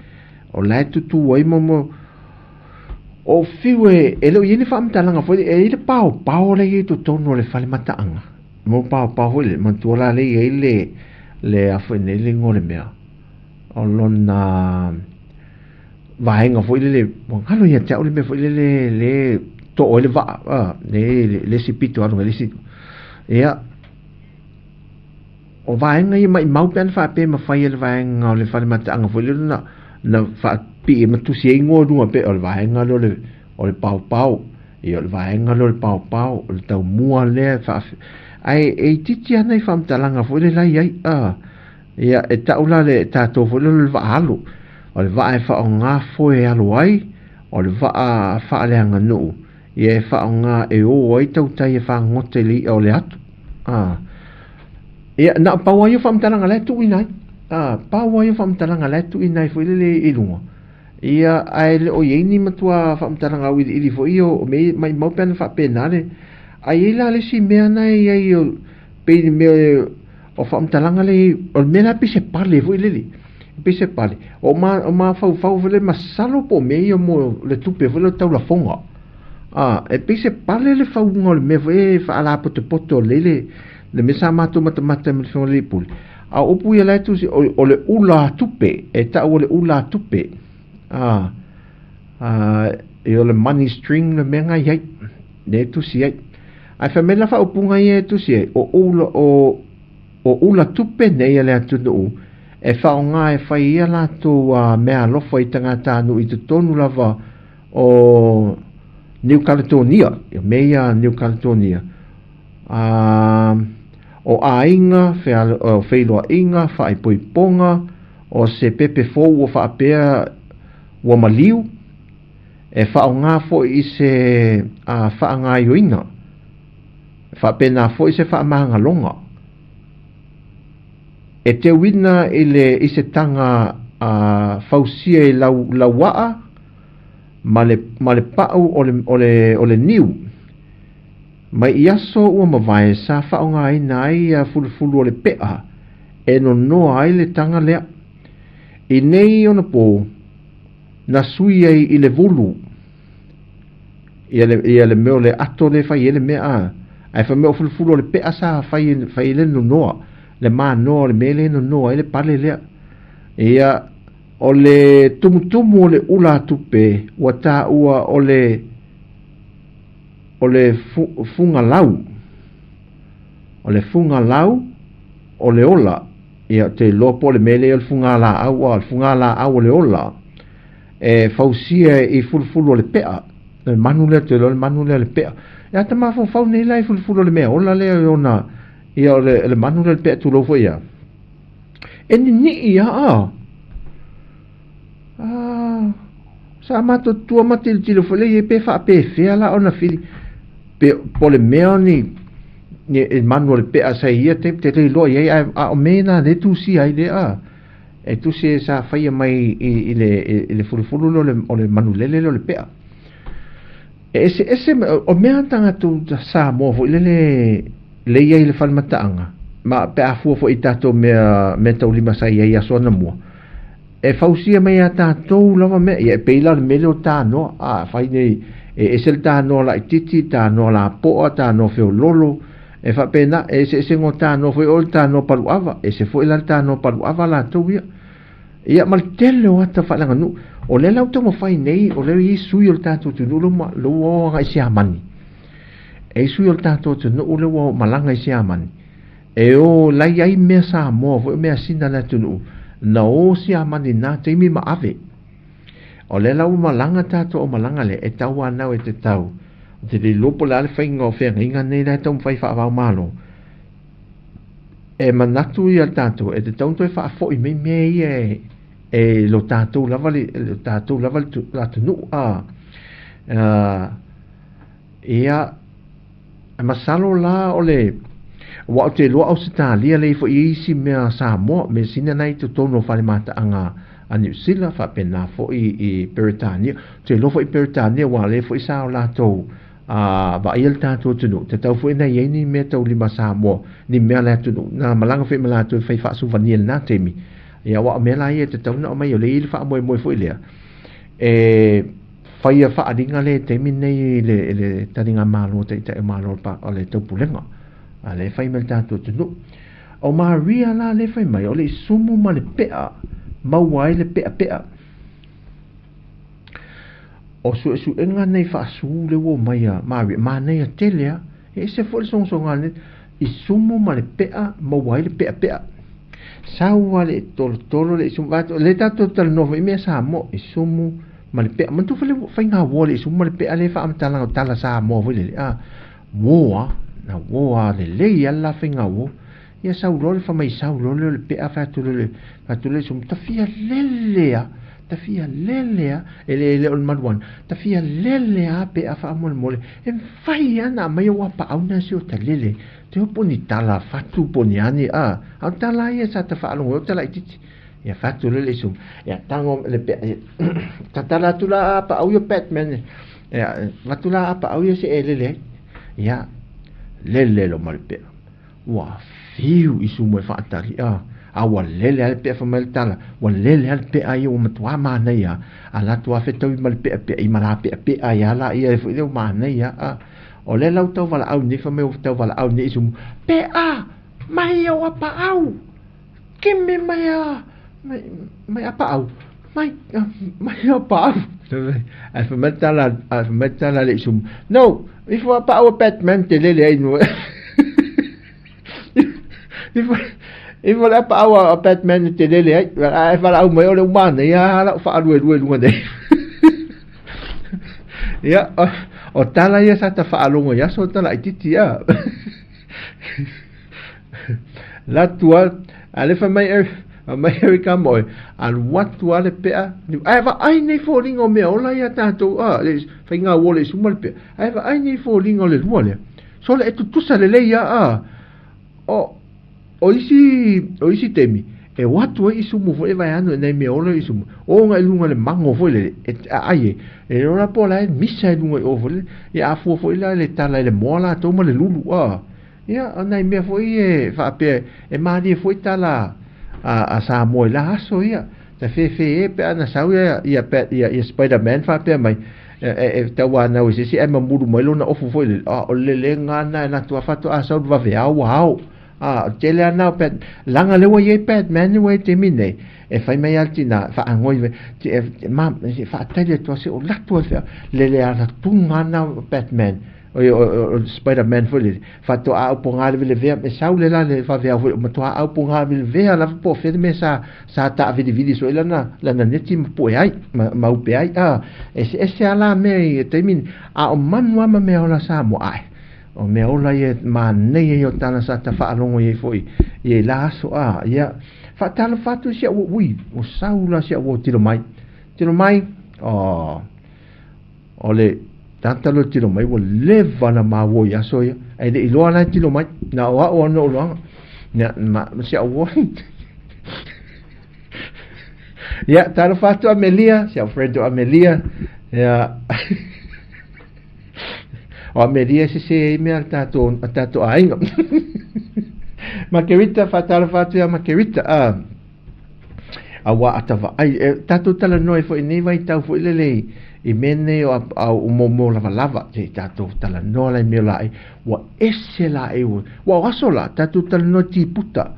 o la e tutū ai mo mo o fiu e, e le o i ai ni faamatalaga foi lele, e i ai le paopao la e i ai i totonu o le fale mataaga. Mo paopao foi lele, manatua la lea e i ai le, le a foi nei le igoa o le mea, o lona vaega foi lele, ua galo ia te au le mea foi lele le too ai le vaa, a, le, le isi pito alu i le isi. Ia, o vaega ia maimau pe ana faapea e mafai e le vaega o le fale mataaga foi lele na, na faapii ma tusi ai igoa i luga pe o le vaega lea o le, o le paopao. Ia, o le vaega lea o le paopao, o le taumua lea e faa... Ae e itiiti lava nai faamatalaga foi lele la e i ai, a. Ia, e tau la le tatou foi lea o le vaa alu. O le vaa e faaaoga foe e alu ai, o le vaa faaleaganuu, ia e faaaoga e o ai tautai e fagota i le i'a o le atu. A. Ia, na o pau lava ia o faamatalaga la e tuuina ai. A, pau lava ia o faamatalaga la e tuuina ai foi lele i luga. Ia, ae le o i ai ni matua faamatalaga auiliili foi ia o mea ia, maimau pe ana faapena le. Ae i ai la le isi mea na e i ai o, pei le mea o faamatalaga lea i ai, o le mea la e pei se pale foi lele, e pei se pale. O ma, o mafaufau foi lele, masalo po o mea ia mo le tupe foi lele o taulafoga. A, e pei se pale le fauga o le mea foi e faalapotopoto lelei le, le mea sa matou matamata ai ma le Afioga i le Alii Pule. A o upu ia la e tusi, o, o le ula tupe, e tau o le ula tupe. A, a, e o le money string le mea nga i ai, le e tusi ai. Ae fai mai la faaupuga ia e tusi ai, o ula, o, o ula tupe nei a le atunuu, e faaaoga e fai ai a latou meaalofa i tagatanuu i totonu lava o Niu Kaletonia, ia mea ia a Niu Kaletonia, a, o aiga, feiloaiga, faaipoipoga, o se pepe fou ua faapea ua maliu, e faaaoga foi i se faagaoioiga, e faapena foi se faamagaloga. E teuina i le i se taga fausia i lau lauaa ma le ma le pau o le o le o le niu. Mai i aso ua mavae sa faaaogaina ai ia fulufulu o le pe'a e nonoa ai le taga lea. I nei ona pō, na sui ai i le vulu ia le, ia le mea o le ato lea e fai ai le mea a. Ae fai mai o fulufulu o le pe'a sa fai, fai ai le nonoa, le manoa o le mea lea e nonoa ai le pale lea. Ia, O le tumutumu o le ulatupe ua taua o le o le fugalau. O le fugalau o le ola. Ia, ou te iloa po o le mea lea o le fugalaau, a o le fugalaau o le ola e fausia i fulufulu o le pea. Le manu lea, ou te iloa le manu lea o le pea. Ia, ata mafaufau nei la i fulufulu o le mea ola lea i ona, ia o le, le manu lea o le pea tulou foi ia. E ninii a, a. Ah, sa matutua ma tilotilo foi lea pe faapefea la ona fili pe po le mea ni ni e manu o le pea sa ia te te le iloa i ai a, a o me na le tusia ai le a e tusi e sa faia mai i, i le i le fulufulu lea o le o le manu lele lea o le pea. E ese ese o mea tagata Samoa foi lele le i ai i le fale mataaga ma pe a fua foi i tatou mea mea taulima sa i ai i aso anamua. E fausia mai ia tatou lava mea, ia e pei la o le mea lea o tanoa, a fai nei, e ese le tanoa laitiiti, tanoa lapoa, tanoa feololo, e faapena, e eseesega o tanoa foi o le tanoa paluava, ese foi la le tanoa paluava latou ia. Ia ma le tele o ata faaleaganuu, o lea la ua taumafai nei, o lea e i ai sui o le tatou atunuu lea ua lea ua o agai i Siamani. E i ai sui o le tatou atunuu lea ua malaga i Siamani. E o la i ai mea Samoa foi o mea Sina le atunuu na o Siamani i na taimi ma ave. O lea la ua malaga tatou aumalaga lea e tauanau e te tau. Ou te le iloa po o le a le faiga o feagaiga nei la e taumafai faavao Malo. E manatu ia tatou e tatau ona toe faafoi mai mea ia e e lo tatou lava le lo tatou lava le atunuu a. Ia, e masalo la o le aua ou te iloa Ausetalia lea foi i ai isi mea Samoa, measina na i totonu o fale mataaga a Niu Sila, faapena foi i Peretania. Ou te iloa foi i Peretania aua o lea foi sa o latou vaaia le tatou atunuu, tatau foi ona i ai ni mea taulima Samoa, ni mea a le atunuu, na malaga foi ma latou e fai faasuvania i lena taimi. Ia aua o mea la ia e tatau ona aumai, o lea e i ai le faamoemoe foi lea e faia faaaliga lea i taimi nei i le, i le taligamalo a Taitai o Malo o le Taupulega, a lea e fai mai le tatou atunuu. O Maria la lea e fai mai, o le isumu ma le pea, maua ai le peapea. O suesuega nei faasu lea ua omai a Maria, manaia tele a, e ese foi le sogasoga nei, isumu ma le pea, maua ai le peapea. Sau a le tolotolo le isumu, le tatou talanoa foi i mea Samoa, isumu ma le pea. Manatua foi le faiga uo le isumu ma le pea le faamatalaga o tala Samoa foi lele. A, uo a, na uo a lelei a le la faiga uo. Ia sau loa le fai mai sau loa lea o le pea fai atu loa le fai atu le isumu tafia lele a, tafia lele a, e le le o le maluana, tafia lele a pea faamolemole. E mafai lava ona aumai ou apaau na si o ta lele. Te o po ni tala fatu po ni a ni a, a o tala ia sa ta faalogo ai o tala itiiti. Ia fatu loa le isumu, ia tago le pea, ia tatala atu la apaau ia Batman, ia avatu la apaau ia se e lele ai. Ia lele loa ma le pea. Ua fiu isumu e faatali, a, a ua lele lava le pea fai mai le tala, ua lele lava le pea ia ua matua manaia, a latou lava fetaui ma le peapea i ma la peapea ai lava laia foi lea ua manaia, a. O lea la ua tau valaau nei fai mai ua tau valaau nei isumu, pea mai ou apaau, keme mai a, mai, mai apaau, mai, mai apaau. Ae fai mai le tala, ae fai mai le tala a le isumu, no, ifo apaau a Batman te lele ai noe. Ifo, ifo le apaau a Batman te lele ai, ae valaau mai o le ua manaia la'u faaluelue i luga nei. Ia, o tala ia sa ta faalogo i aso o tala itiiti a. Alu atu a, le fai mai fai mai Eric Amoe, alu atu a le pea, ae vaai nei foliga o mea ola ia tatou a, le faiga uo le isumu ma le pea, ae vaai nei foliga o le lua lea. Sole e tutusa lelei a a. O o isi o isi taimi e o atu ai isumu foi e vaeanu e nai mea ola isumu. O agai i luga le mago foi lele e aai e. E le iloa la po o la e misa i luga i o foi lele. Ia a fua foi la le tala i le moa latou ma le lulu a. Ia o nai mea foi e faapea e malie foi tala a Samoa i la aso ia. Ta fefe e pe a na sau ia ia ia, ia Spider-Man faapea mai e tauanau i se isi ae mamulu mai lona ofu foi lele. A o le lelega lena e latou faatoa sau le vaveao ua ao. A, o le tele lava lena o Bat, leaga lea ua i ai Batman ua i le taimi nei, e fai mai lava le tina, faagoi, ma, faatali atu lava se i ou alu atu lava i le feau, le le alatuga lava lena o Batman, oi, o le Spiderman foi lele, faatoa aupoga levelevea, e sau le la le vaveao foi, matua aupoga levelevea lava po o fea le mea sa, sa taavilivili soo ai lana, lana neti ma pue ai, ma, ma upe ai, a, eseese lava la mea i taimi nei, a o manu lava ma meaola Samoa, ae, O mea ola ia e manaia ia o tala sa ta faalogo i ai foi i e la aso a ia faatalofa atu i si au ui o sau la si au tilo mai tilo mai o o le tata lo tilo mai ua leva na maua i aso ia ai le iloa la tilo mai na o au ona uloaga na ma si au ia talofa atu Amelia si au friend o Amelia ia O Ameria e sese ai mea a tātou, a tātou āinga. Makerita, whātalofa atu ia Makerita. A, a wā ata ai. E, tātou tala noa e foi nei vai tau foi lele i, i mea nei o, a, o mo mo lava lava. Te tātou tala noa lai mea la e. Ua ese la e ua. Ua o aso la, tātou tala noa tiputa.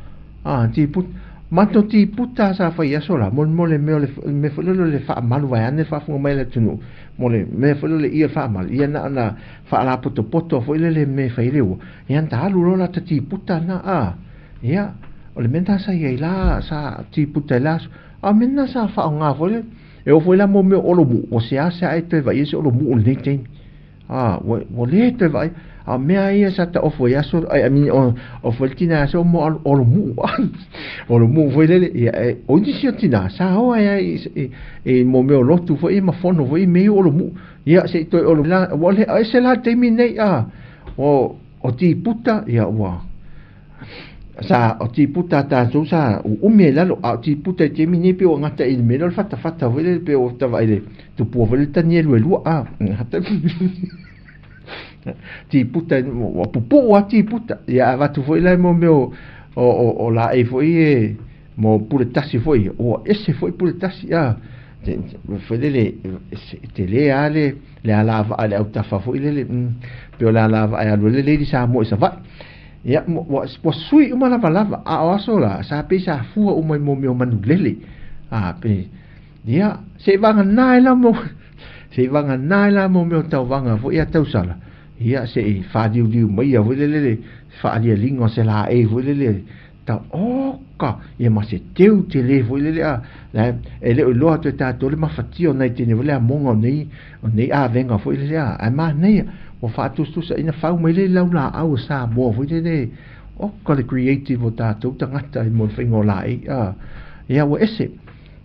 A, tiputa. Mato tiputa sa whai aso la. Mo, mo le mea o le, me foi lele o le whaamalu vai ane whaafunga mai le tunu. Mo le mea foi lele ia faamalu, ia na ona faalapotopoto foi lele me fai le ua, ia na alu loa lata tiputa na a, ia, o le mea na sa i ai la, sa tiputa i la aso, a o mea na sa faaaoga foi lele, e oo foi la mo mea o olomu'u, ua seasea ai toe vaai se olomu'u i lenei taimi. A, ua, ua le toe vaai, a o mea ia sa taofo i aso, ai, I mean, o, o foi le tina aso mo olomu'u, olomu'u foi lele, ia, e, o nisi o tina, sa o ai ai i, i, i mo mea o lotu foi ma fono foi i mea olomu'u, ia, se i toe olo, la, ua le, ese la taimi nei, a, o, o tiputa, ia, ua, sa o tiputa a tātou sa uumi ai lalo, a o tiputa i taimi nei pei ua gata i le mea lea o le fatafata foi lele pei ua tavaai le tupua foi le tani e luelua a tiputa ua pupuu lava tiputa ia avatu foi la mo mea o o o laei foi e mo pule tasi foi ua ese foi pule tasi a foi lele tele lava le le alavaa i le autafa foi lele pei o le alavaa e alu ai le Lady Samoa i Savaii. Ia, ua, ua sui uma lavalava, a o aso la, sa pei sa fua uma i mo mea o manu lele. A, pe, ia, se i vagana ai la mo, se i vagana ai la mo mea o tauvaga foi ia tausala, ia, se i faaliuliu mai ia foi lele le faalialiga o se laei foi lele, tau, oka, ia ma se teu tele foi lele a, la, e le o iloa atu e tatou le mafatia o nai teine foi le amoga o nei, o nei avega foi lele a, ae manaia, ua faatusatusaina fau mai le laulaau o Samoa foi lele, oka le creative o tatou tagata i mo le faiga o laei a, ia ua ese.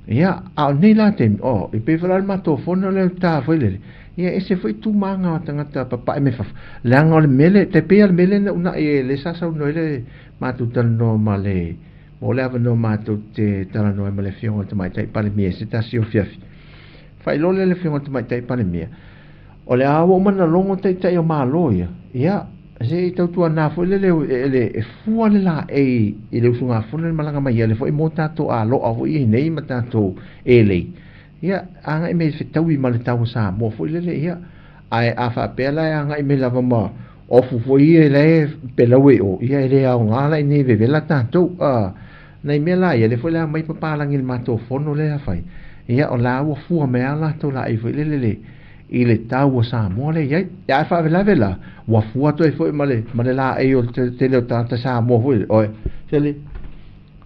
Ia, a o nei la taimi, oh, e pei foi la le matou fono lea uta foi lele, ia ese foi tumaga o tagata papae mai fafo, leaga o le mele, tai pei lava le mele na uunai e le sa saunoa ai le matou talanoa ma le, mo le avanoa matou te talanoa ai ma le Afioga i le Tamaitai Palemia i se tasi o afiafi. Faailoa lea i le Afioga i le Tamaitai Palemia, o le a ua uma ona logo Taitai o Malo ia, ia, se i tautuana foi lele e, le, e fua le laei i le usugafono le malaga mai ia le foi mo tatou aloa foi i nei ma tatou elei. Ia, agai mai fetaui ma le tau o Samoa foi lele, ia, ae a faapea la e agai mai lava ma ofu foi ia la e pelaue i o, ia e le aoga la i nei vevela tatou, a, nai mea la ia, lea foi la aumai papalagi i le matou fono lea fai, ia o la ua fua mai lava latou laei foi lele le, i le tau o Samoa lea i ai. Ia ae faalavelave la, ua fua atu ai foi ma le, ma le laei o le tele o tagata Samoa foi, oe, se le,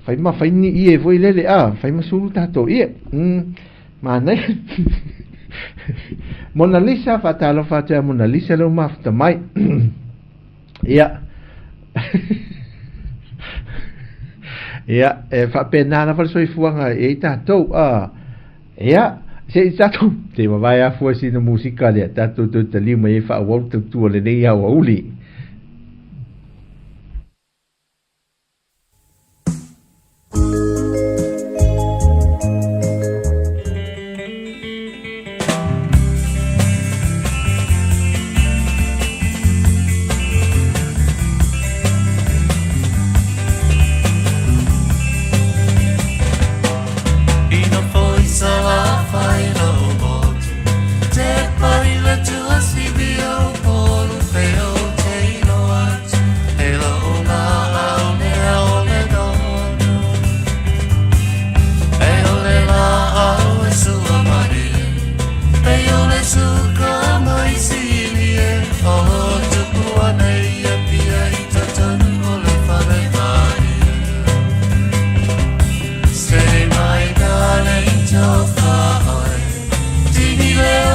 fai ma fai ni ie foi lele, a, fai ma sulu tatou ie, manaia. Mona Lisa, faatalofa atu ia Mona Lisa lea ua mafuta mai. Ia. Ia, e faapena lava le soifuaga e i tatou. A, ia, se i tatou, te vavae afua sina musika lea, tatou toe taliu mai ai faaauau le tautua lenei aoauli. Le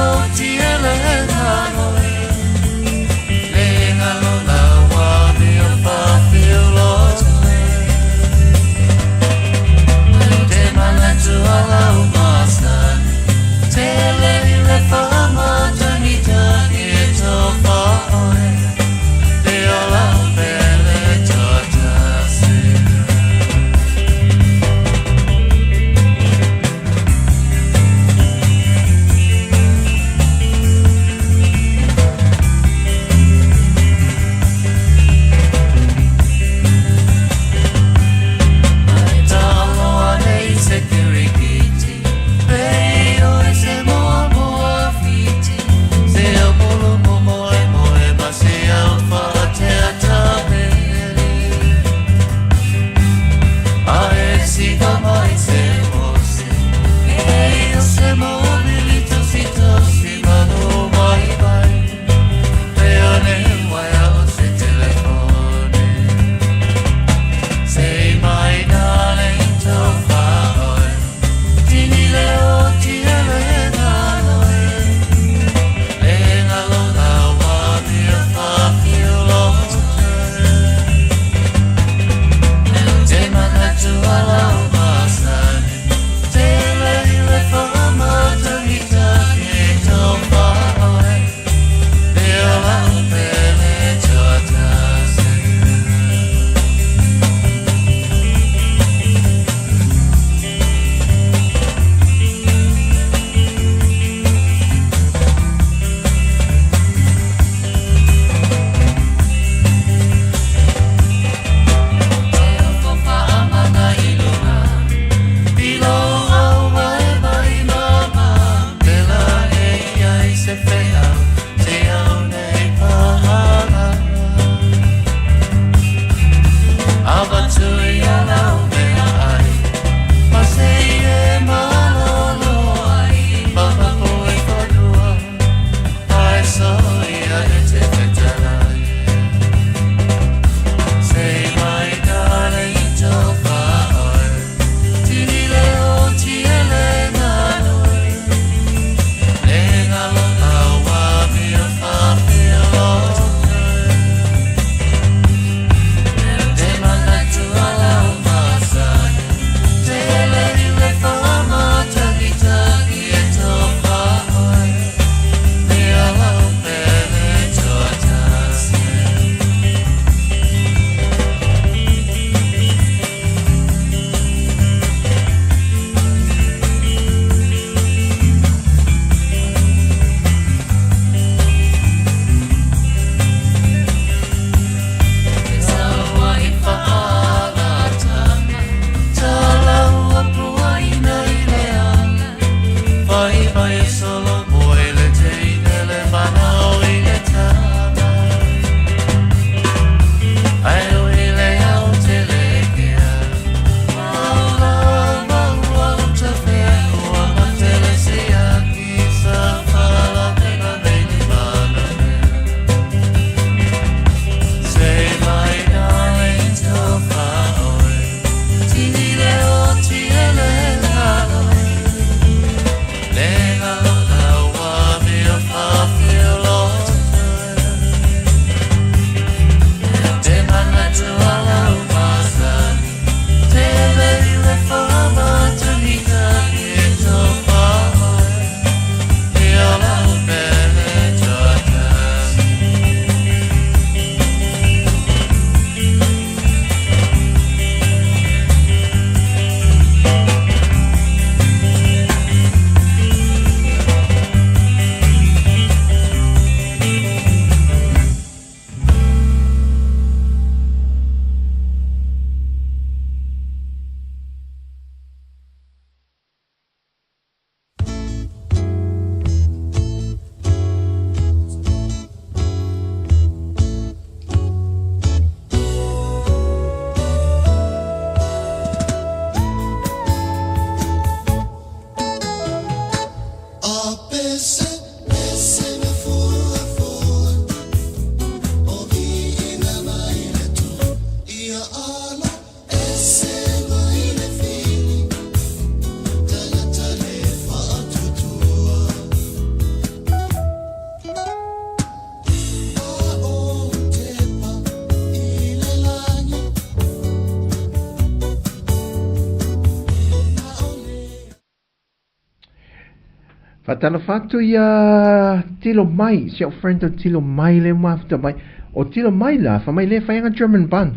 Faatalofa atu ia Tilo Mai, si au friend o Tilo Mai le mafuta mai. O Tilo Mai la, fa mai le fai anga German bun.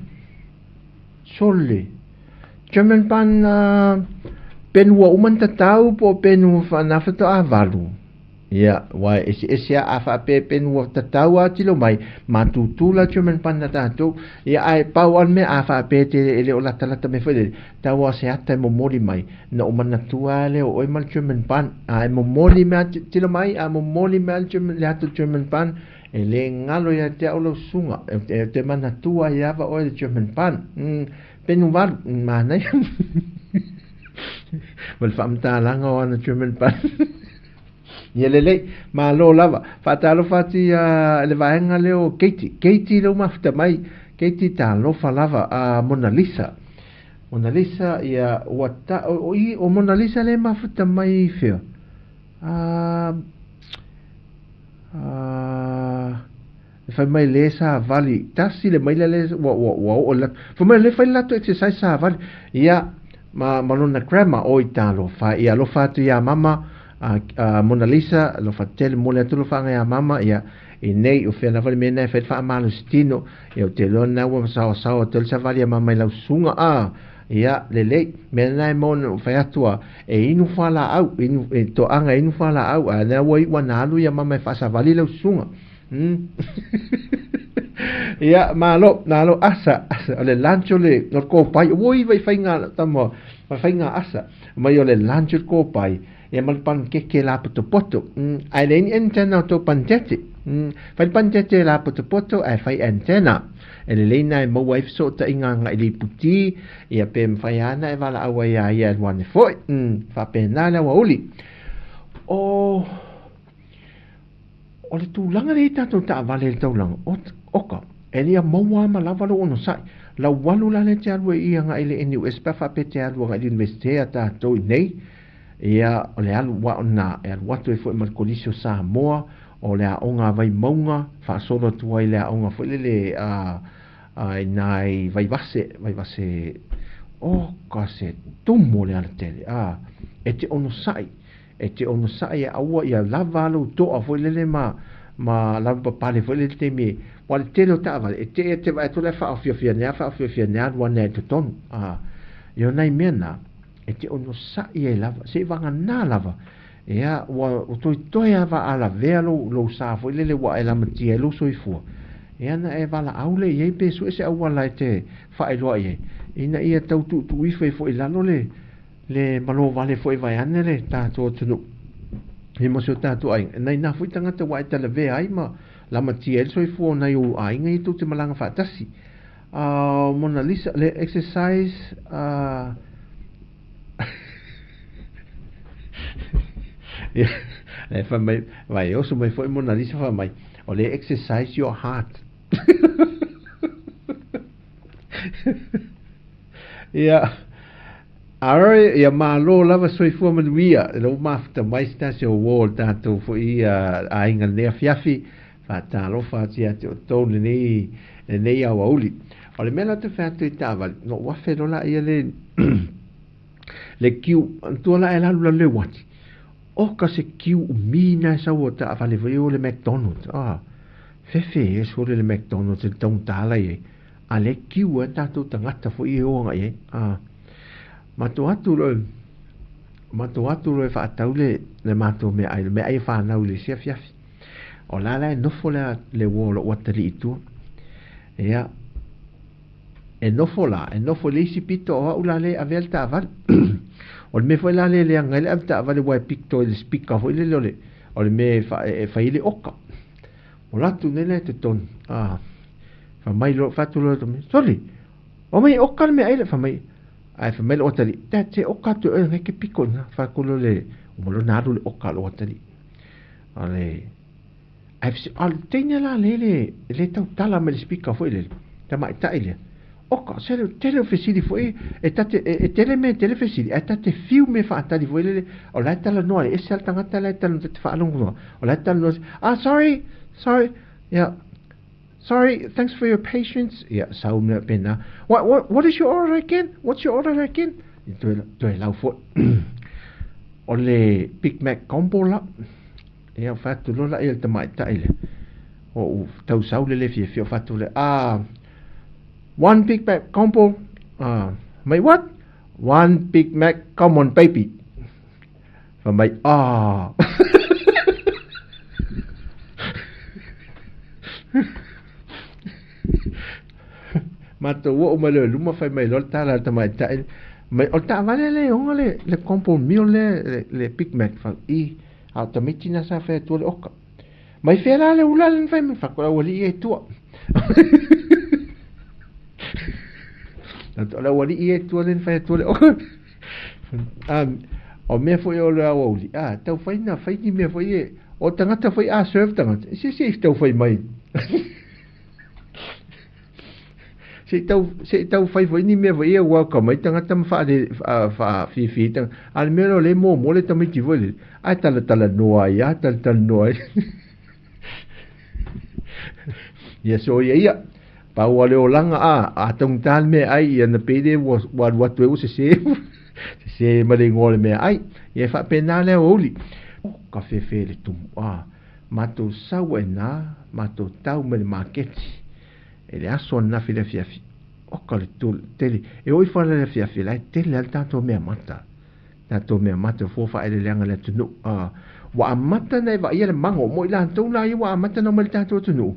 Sole. German bun uh, penu ua uma na tatau po o penu fa na fatoa valu. Ia, ua eseese a faapea penu ua tatau a tilo mai, matutu la German pan na tatou. Ia, ae pau a le mea a faapea te e le o latalata mai foi lele, tau a se ata e momoli mai, na ou manatua a lea o oe ma le German pan. A e momoli mea tilo mai, a momoli mea le German, le ata German pan, e le galo ia te au lau susuga, e te manatua ai lava oe le German pan. Penu valu, manaia. Ma le faamatalaga o ana German pan. Ia lelei, malo lava. Faatalofa atu ia le vaega lea o Katie. Katie lea ua mafuta mai. Katie talofa lava a Mona Lisa. Mona Lisa ia ua ta o, i, o Mona Lisa lea mafuta mai i fea? A a e fai mai le savali tasi le maila le ua ua ua oo le fai mai le fai le latou exercise savali ia ma ma lona grandma oi talofa ia alofa atu ia mama a, a Mona Lisa alofa tele mole atu alofa ia mama ia i nei o fea lava le mea na e fai le faamalosi tino ia o te iloa lena ua saosaoa atu ai le savali a mama i lau susuga a ia lelei mea lena e maua na fai atu a e inu fualaau inu e toaga e inu fualaau a lea ua iu ana alu ia mama e faasavali lau susuga. Ia, malo, malo, asa, asa, o le lunch o le, o le kōpai, oi, vai whainga, tama, vai whainga asa, mai o le lunch o le kōpai, ia ma le pankeke la potopoto, ai le ni antenna o tō pankeke, whai le pankeke la potopoto, ai whai antenna, e le leina e maua ai fesootaiga agai le iputi, ia pe mawhai ana e wala au ai a ia e luane foi, whapena le awauli. O, O le tulaga lea i tatou taavale i le taulaga, oka, e le ia maua lava ma lava lou onosai. Laualu la lea e te alu ai i agai i le NUS pe a faapea e te alu agai i le Iunivesite a tatou i nei, ia, o le alu aona e alu atu ai foi ma le Kolisi o Samoa, o le aoga a Vaimauga, faasolo atu ai le aoga foi lele a, a i nai Vaivase, Vaivase, oka se tumu o le alatele, a, e te onosai. E te onosai e aua ia lava lou toa foi lele ma ma lavapapale foi lele taimi e ua le tele o taavale e te e te vaai atu la e faaofiofia nei a faaofiofia nei alu ane ai i totonu a i o nai mea na e te onosai ai lava se i vagana lava ia ua toetoe lava a lavea lou lou sa foi lele ua e lamatia ai lou soifua ia na e valaau lea i ai pe sue se auala e te faailoa i ai ina ia tau tuutuu ifo ai foi i lalo le Le malo vale foi vaeane le tatou atunuu i ma si o tatou aiga. Nai nā foi tagata ua e talavea ai ma lamatia ai le soifua o nai ou aiga ia tou te malaga faatasi. Uh, Mona Lisa, le exercise uh, ia, le fai mai, vai oso mai foi Mona Lisa fai mai, o le exercise your heart. Ia, Aroi, ia malo lava soifua manuia, e lou mafuta mai se tasi o uo o le tatou foi aiga lenei afiafi, faatalofa atu ia te outou lenei, lenei aoauli. O le mea la te fai atu i taavale, na ou afe loa laia le, le kiu, tua la e la alu lalo le uati, oka se kiu umi na e sau o taavale foi o le McDonald's, ah, fefe e sole le McDonald's i le taugata la i ai, A le kiu a tatou tagata foi e o agai ai. A matou atu loe, matou atu loe faatau le, le matou meaai, le meaai e fanau i le isi afiafi. O la la e nofo le, le uo o lou atalii i tua. Ia, e nofo la, e nofo i le isi pito o au la le avea le taavale. o le mea foi la le leaga ai le ave taavale ua e pito i le speaker foi lele o le, o le mea e, fa, e, e fai ai le oka. O latu nei la e totonu. A, Fai mai loa, fai atu loa le Soli, omai e oka le meaai lea, fai mai, ae fai mai lou atalii, Dad, se oka atu e oe ngai ke piko ina, fai atu loa le, uma loa na alu le oka a lou atalii. A le, ae fese, a le teine la le le, le tautala mai le speaker foi lele, tamaitai lea, oka, se le tele o fesili foi, e tate, e, e tele mea e tele fesili, ae tate fiu mea faatali foi lele, o la e talanoa, e ese lava le tagata la e talanoa, ta te faalogo noa, o la e talanoa, ah, sorry, sorry, yeah, Sorry, thanks for your patience. Ia, sau mea pēnā. What, what, what is your order again? What's your order again? Ia, toe, toe lau foi. O le Big Mac combo la. Ia, ou fai atu loa lea i le tamaitai lea. Ua ou tau sau le le fiafia, ou fai atu lea, ah, one Big Mac combo. Ah, mai what? One Big Mac come on baby. Fai mai, ah. Matou oo mai loa i luma fai mai loa le tala a le tamaitai mai o le taavale lea e oga le, le combo meal lea le, le Big Mac fai i a o tamaiti na sa fai atua le oka. Mai fea la le ula le na fai mai fai atu le aualii ia e tua. O le aualii ia e tua le na fai atua le oka. O mea foi o le aoauli, a, tau fai na fai ni mea foi e, o tagata foi a serve tagata, se se i tau fai mai. Se i tau, se i tau fai foi ni mea foi e welcome ai tagata ma faale, faafiafia ai tagata. A o le mea lea o lea e muamua le tamaiti foi lele, ae talatalanoa ai lava, talatalanoa ai. Ia soia ia. Pau lava o le olaga, a, a taugata le meaai, ia na pei lea ua, ua alu atu ai ua sese, sese ma le igoa o le meaai. Ia e faapena le aoauli. Ka fefe le tumu, a, matou sau ai na, matou tau mai le maketi i le aso ananafi i le afiafi. Oka le tele, e oo ifo lava i le afiafi, la e tele lava le tatou mea mata. Tatou mea mata fua faaeleeleaga le atunuu. A, ua amata ona e vaaia le mago, mo i latou la ia ua amata ona omai i le tatou atunuu.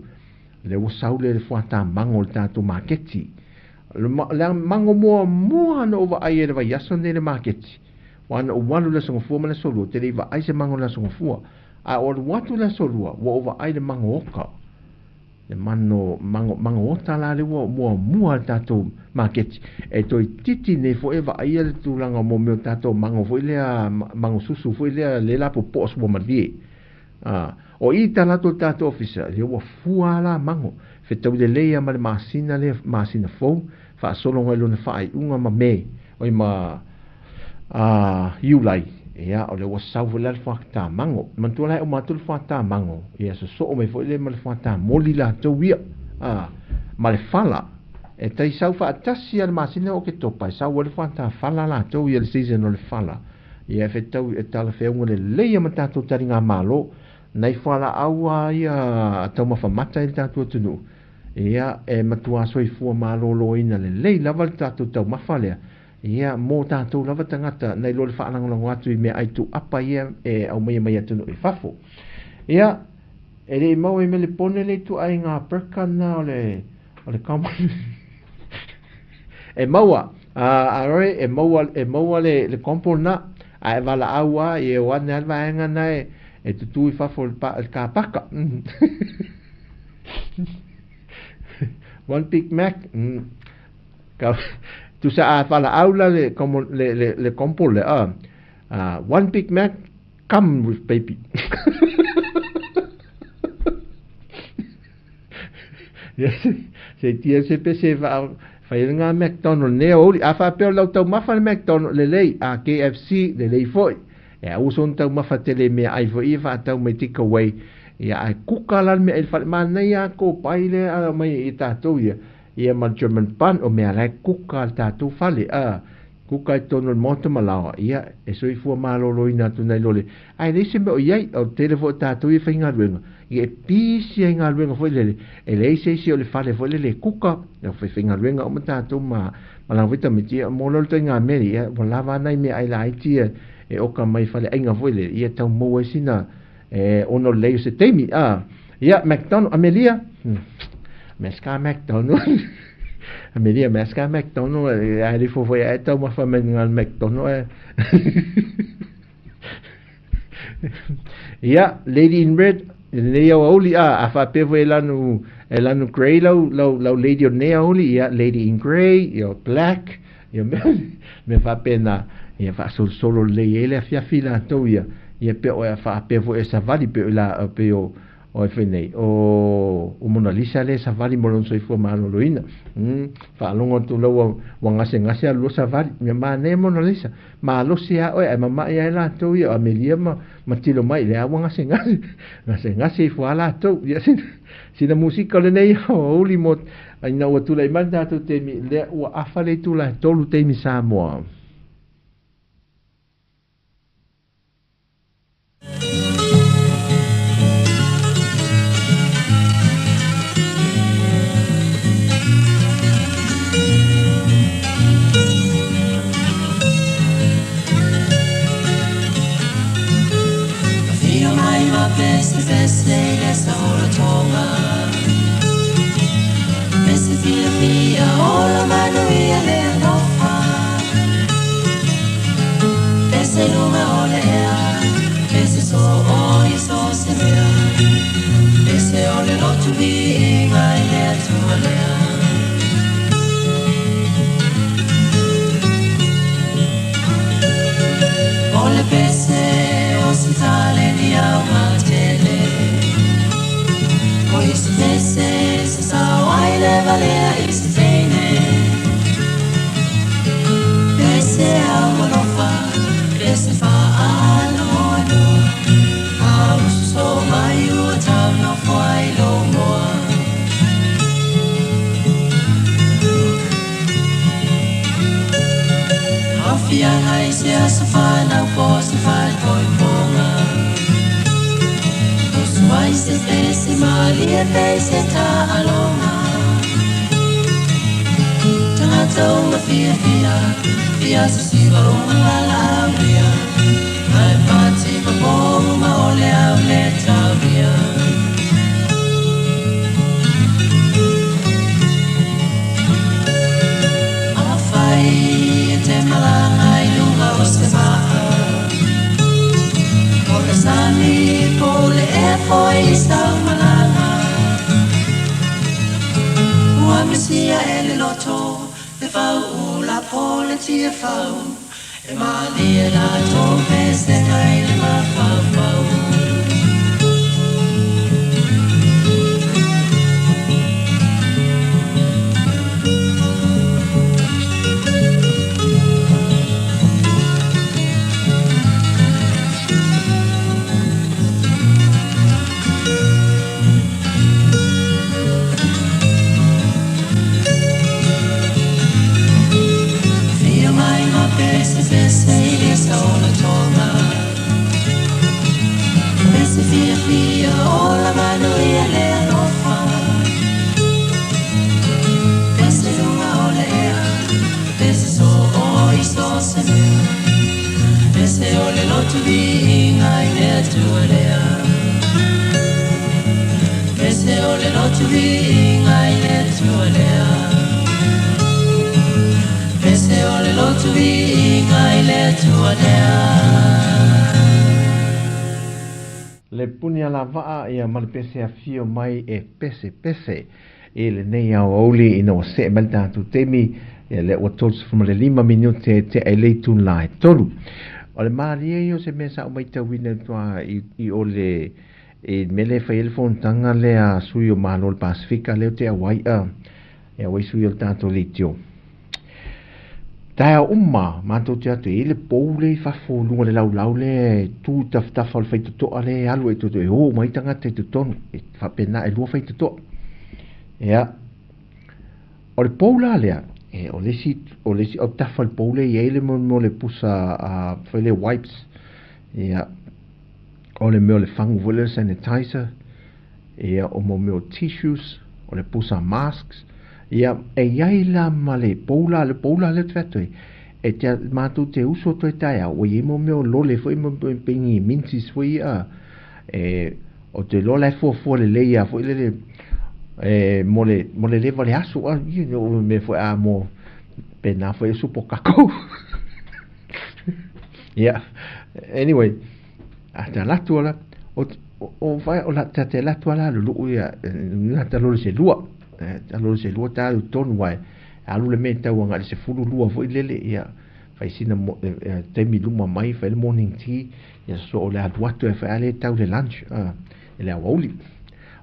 Lea ua sau le fuata mago i le tatou maketi. O le mago muamua na ou vaai ai i le vaiaso lenei i le maketi, aua na ou alu i le Aso Gafua ma le Aso Lua, ou te le i vaai se mago i le Aso Gafua. Ae ou alu atu i le Aso Lua, ua ou vaai i le mago oka. Le mano, mago, mago ota la lea ua muamua i le tatou maketi. E toeitiiti nei foi e vaaia le tulaga mo mea o tatou mago foi lea, mago susu foi lea, lea lapopoa suamalie. A, o i ta latou tatou ofisa, ia ua fua a la mago, fetaui lelei a ma le masina lea, masina fou, faasolo ngai lona faaiuga ma Me, oi ma, a, Iulai, ia, o lea ua sau foi la le fuata mago. Manatua la e uma atu le fuata mago, ia sosoo mai foi lea ma le fuata moli latou ia, a, ma le fala. E tai sau faatasi a le masina o Oketopa, e sau ai le fuata fala latou ia le season o le fala. Ia e fetau e talafeauga lelei ma tatou taligamalo nai fualaau a ia taumafa mata i le tatou atunuu. Ia e matua soifua maloloina lelei lava le tatou taumafa lea. Ia mo tatou lava tagata nai lo le faalagolago atu i meaai tuuapa ia e aumaia mai atunuu i fafo. Ia e le i maua i Melepone le ituaiga burqa na o le o le common e maua a roe e maua e maua le le compo na a e valaau a e o ane a le vaega na e e tutū i fafo le pa le kapaka. One Big Mac. Ka tusa a valaau la le le le le compo le a one Big Mac come with baby. Se tia se pe se va fai ngā McDonald ne o a faapea o lau taumafa le McDonald lelei a KFC lelei foi e aua son taumafa tele mea ai foi ia faatau mai take away ia ai kuka la le mea i le fale manaia a ko pai le a mai i tātou ia ia ma German bun o mea la e kuka le tātou fale a kuka i totonu o le maota ma laoa ia e soifua maloloina atu nai lo le ae leai se mea o i ai o le tele foi o tatou ia e faigaluega ia e pisi ai i galuega foi lele e leai se isi o le fale foi lele e kuka e faifaigaluega uma tatou ma ma lana foi tamaiti ia mo le ituaiga mea ia ua lava a nai meaai laiti ia e oka mai faleaiga foi lele ia tau maua ai sina e ono lelei o se taimi a ia McDonald Amelia Meska McDonald Amelia Meska McDonald e le fofo ia e taumafa mai ngā McDonald e ia Lady in Red lenei aoauli a a faapea foi e lanu e lanu grey lau lau lau lady o lenei aoauli ia Lady in Grey ia Black ia mea mea faapena ia faasolosolo lelei ai le afiafi latou ia ia pe o e faapea foi e savali pe o la pe o o ai foi nei o o Mona Lisa lea e savali mo lona soifua maloloina. Faalogo atu lau ua, ua gasegase alu loa savali. Mea manaia Mona Lisa. Malosi lava oe ae mama'i ai latou ia o Amelia ma, ma tilo mai lea ua gasegase. Gasegase ifo lava latou. Ia sina, sina musika o lenei aoauli mo ina ua tulai mai le tatou taimi lea ua afa le itula e tolu taimi Samoa. ma pese pese i le saolotoga. Pese fiafia ola manuia le alofa. Pese luga o le ea, pese soo i so o se mea. Pese o le lotu viiga i le Atua lea. O le pese o se taleni aumatele. O i se pese se sao ai le valea i se teine. Pese aualofa, pese faanoanoa. A uso so mai ua tau nofo ai lou moa. Haufiaga i se aso fanau po o se faaipoipoga. Usu ai se pese malie pei se taaloga. Tagata uma fiafia, i aso siva uma valaaulia. Ae pati ma po uma o le au le taulia. Afai e te malaga i luga o se vaa, o le sami po o le ea foi i sau malaga. Ua misia e le loto, le fauula po le tiafau, e malie la tou pesega i le mafaufau. Afio mai ma pese pese i le saolotoga. Pese fiafia ola manuia le alofa. Pese luga o le ea, pese soo i so o se mea. Pese o le lotu viiga i le Atua lea. Pese o le lotu viiga i le Atua lea. Pese o le lotu viiga i le Atua lea. Le puni alavaa ia ma le pese afio mai e pese pese i lenei aoauli ina ua see mai le tatou taimi ia lea ua 35 minute tea i le itula e tolu. O le malie ia o se mea sa ou matauina i tua i o le i le mea lea e fai ai le fonotaga lea a sui o Malo o le Pasefika lea ou te auai a e auai sui o le tatou leitio. Taeao uma matou te atu e i ai le pou lea i fafo i luga o le laulau lea e tu i tafatafa o le faitotoa lea e alu ai e o uma ai tagata i totonu. E faapena e lua faitotoa. Ia, o le pou la lea, e, o le isi, o le isi autafa o le pou lea e i ai le mea o le pusa a, foi lea wipes. Ia, o le mea o le fagu foi lea o le sanitizer. Ia, o mo mea o tissues, o le pusa masks. Ia, e i ai la ma le pou la, le pou la lea ou te fai atu ai, e te, matou te uso atu ai taeao, ua i ai mo mea o lole foi ma pengi minties foi ia, e, ou te iloa la e fuafua lelei lava foi lele, e, mo le, mo le leva o le aso, a, ia, o le mea foi a mo, pēnā foi e supo kākou. Ia, anyway, a te alu atu ala, o, o, o, o la, te alu atu ala lulu'u ia, na te alu i se lua, te alu i se lua ta alu tonu ai, alu le mea tau agai i le 12 foi lele, ia, fai sina taimi luma mai, fai le morning tea, ia so o le alu atu e fai a le tau le lunch, i le aoauli.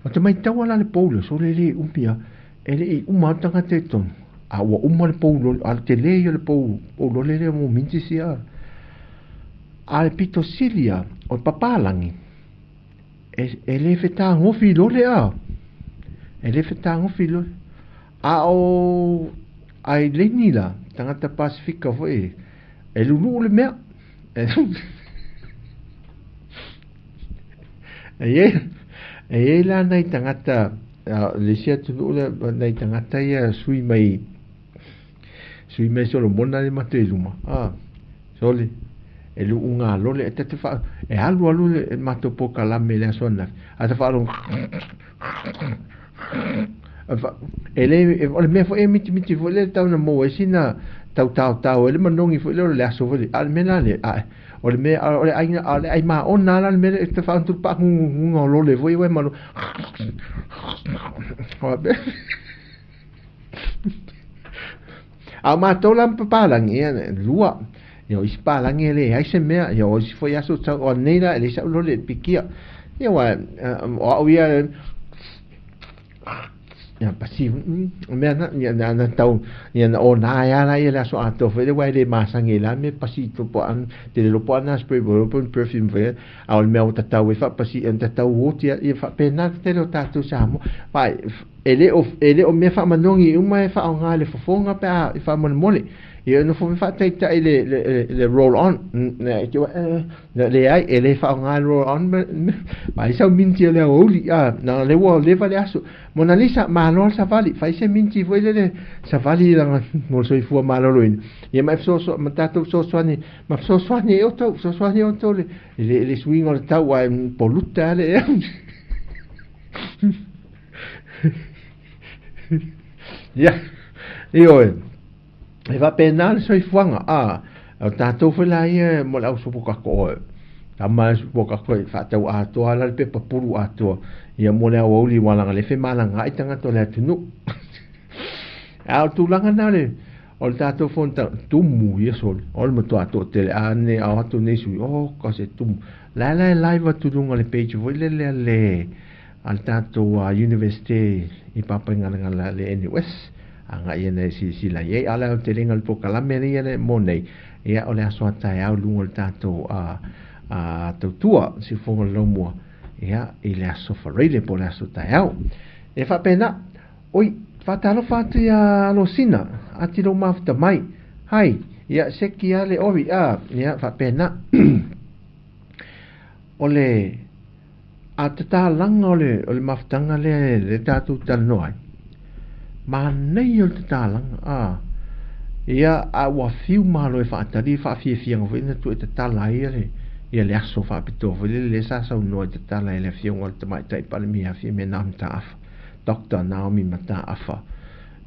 O te matau ala le pou lea, so le le umi a, e le i uma atu tagata i totonu, a ua uma le pou lole, a le tele ia o le pou, pou lole lea mo mintis ia. A le pito sili a, o le papalagi, e, e le fetagofi lole a. E le fetagofi lole. A o Aileni la, tagata Pasifika foi, e luluu le mea. E i ai, e i ai la nai tagata, le isi atunuu lea, nai tagata ia sui mai, sui mai Solomona le matou i luma, a, sole. E luʻuga lole e ta te faa, e alu alu le matou polokalame i le aso ananafi, ae ta faalogo, e le, o le mea foi e mitimiti foi lea tau na maua ai sina tau taotao ai le manogi foi lea o le aso foi lea. A o le mea la lea, a o le mea, o le ai, o le ai maona la le mea lea e te faalogo atu paaguguga o lole foi ua e malo. A o matou la ma papalagi, ia, lua. Ia, o isi palagi e leai se mea, ia, o isi foi aso tau, o nei la, e leai sa'u lole e pikia. Ia, ua, o au ia, ia, pasi, o mea na, ia, na, na tau, ia, na ona ai ala ia le aso atoa foi le, ua e le masagi i la mea pasi to po an, te le lopo ana spray po po perfume foi, a o le mea o tatau e faapasi, e tatau oti, ia, faapena te tele o tatou Samoa. Vai, E le o, e le o mea faamanogi uma e faaaoga i le fofoga pe a i faamolemole. Ia nofo me faataitai le, le, le, le roll on. Leai, e le faaaoga le roll on. Fai sau minti o le aoauli. A, na le ua leva le aso. Mona Lisa, malo le savali. Fai se minti foi le le savali langa mo le soifua maloloina. Ia ma e fesoasoani, ma tatou fesoasoani, ma fesoasoani e outou, fesoasoani e outou le, le, le suiga o le tau, ae poluta le ea. Ia, ioe, e faapena le soifuaga, a, o tatou foi la ia mo le au sopokako oe. Tama e sopokako e faatau atoa la le pepa pulu atoa. Ia mo le aoauli ua laga le femalagaai tagata o le atunuu. A o tulaga na le, o le tatou fonotaga, tumu ia soli, o le matua toatele, a ne ao atu nei sui, oh, ka se tumu. La la e live atu luga le page foi le lea le, a le tatou Universite i Papaigalagala le NUS, agai ana e silasila i ai. A o le aotelega o le polokalame lea le mo nei, ia o le aso a taeao i luga o le tatou tautua siufofoga o le laumua, ia i le aso Faraile po o le aso taeao. E faapena, oi, faatalofa atu iā Alosina, ati lou mafuta mai. Hai, ia seki a le ori, a, ia faapena. O le A tatalaga o le, o le mafutaga lea le tatou talanoa ai, manaia o le tatalaga, a, ia, a ua fiu malo e faatali faafiafiaga foi na tuu e tatala ai ia le, ia le aso faapitoa foi lele lea sa saunoa e tatala e le Afioga i le Tamaitai Palemia Fiame Na Mataafa, Doctor Naomi Mataafa.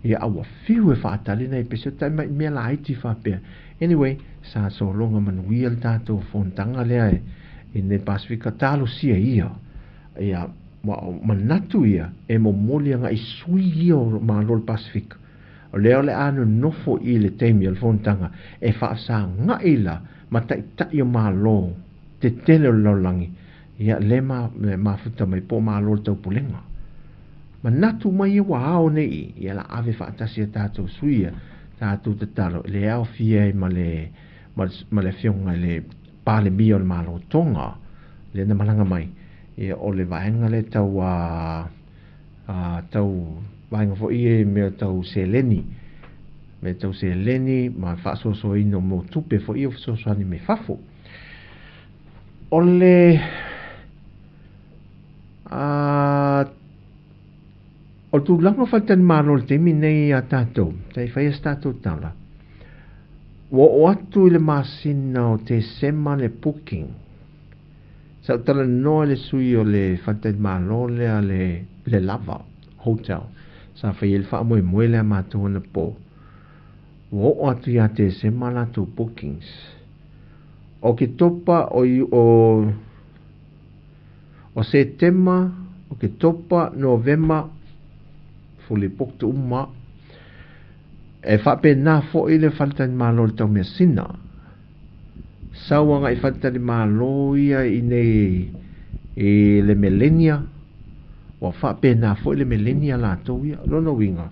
Ia, a ua fiu e faatali nai pese o tai mai mea laiti faapea. Anyway, sa sologa manuia le tatou fonotaga lea e, i lenei Pasefika, talosia ia, ia, manatu ia e momoli agai sui ia o Malo o le Pasefika. O lea o le a nonofo i le taimi o le fonotaga e faafesagai la ma taitai o Malo tetele o le lalolagi, ia le ma, le mafuta mai po o Malo o le Taupulega. Manatu mai ia ua ao nei i, ia la ave faatasi a tatou sui ia, tatou tatalo, le aofia ai ma le, ma le, ma le afioga i le Palemia o le Malo Tonga, lea na malaga mai, ia o le vaega lea tau a, a tau vaega foi ia i mea tau seleni, mea tau seleni ma faasoasoaina o mea o tupe foi ia o fesoasoani mai fafo. O le a o le tulaga o faletalimalo i le taimi nei ia tatou, tai faia se tatou tala, ua oo atu i le masina o Tesema le booking. Sa ou talanoa i le sui o le faletalimalo lea le, le Lava Hotel. Sa fai ai le faamoemoe lea matou anapo. Ua oo atu ia Tesema latou bookings. O Ketopa, o, o, o Setema, o Ketopa, Novema, fully booked uma. E faapena foi le faletalimalo o le Taumeasina. Sau agai faletalimalo ia i nei i le Melenia, ua faapena foi le Melenia latou ia. Lona uiga,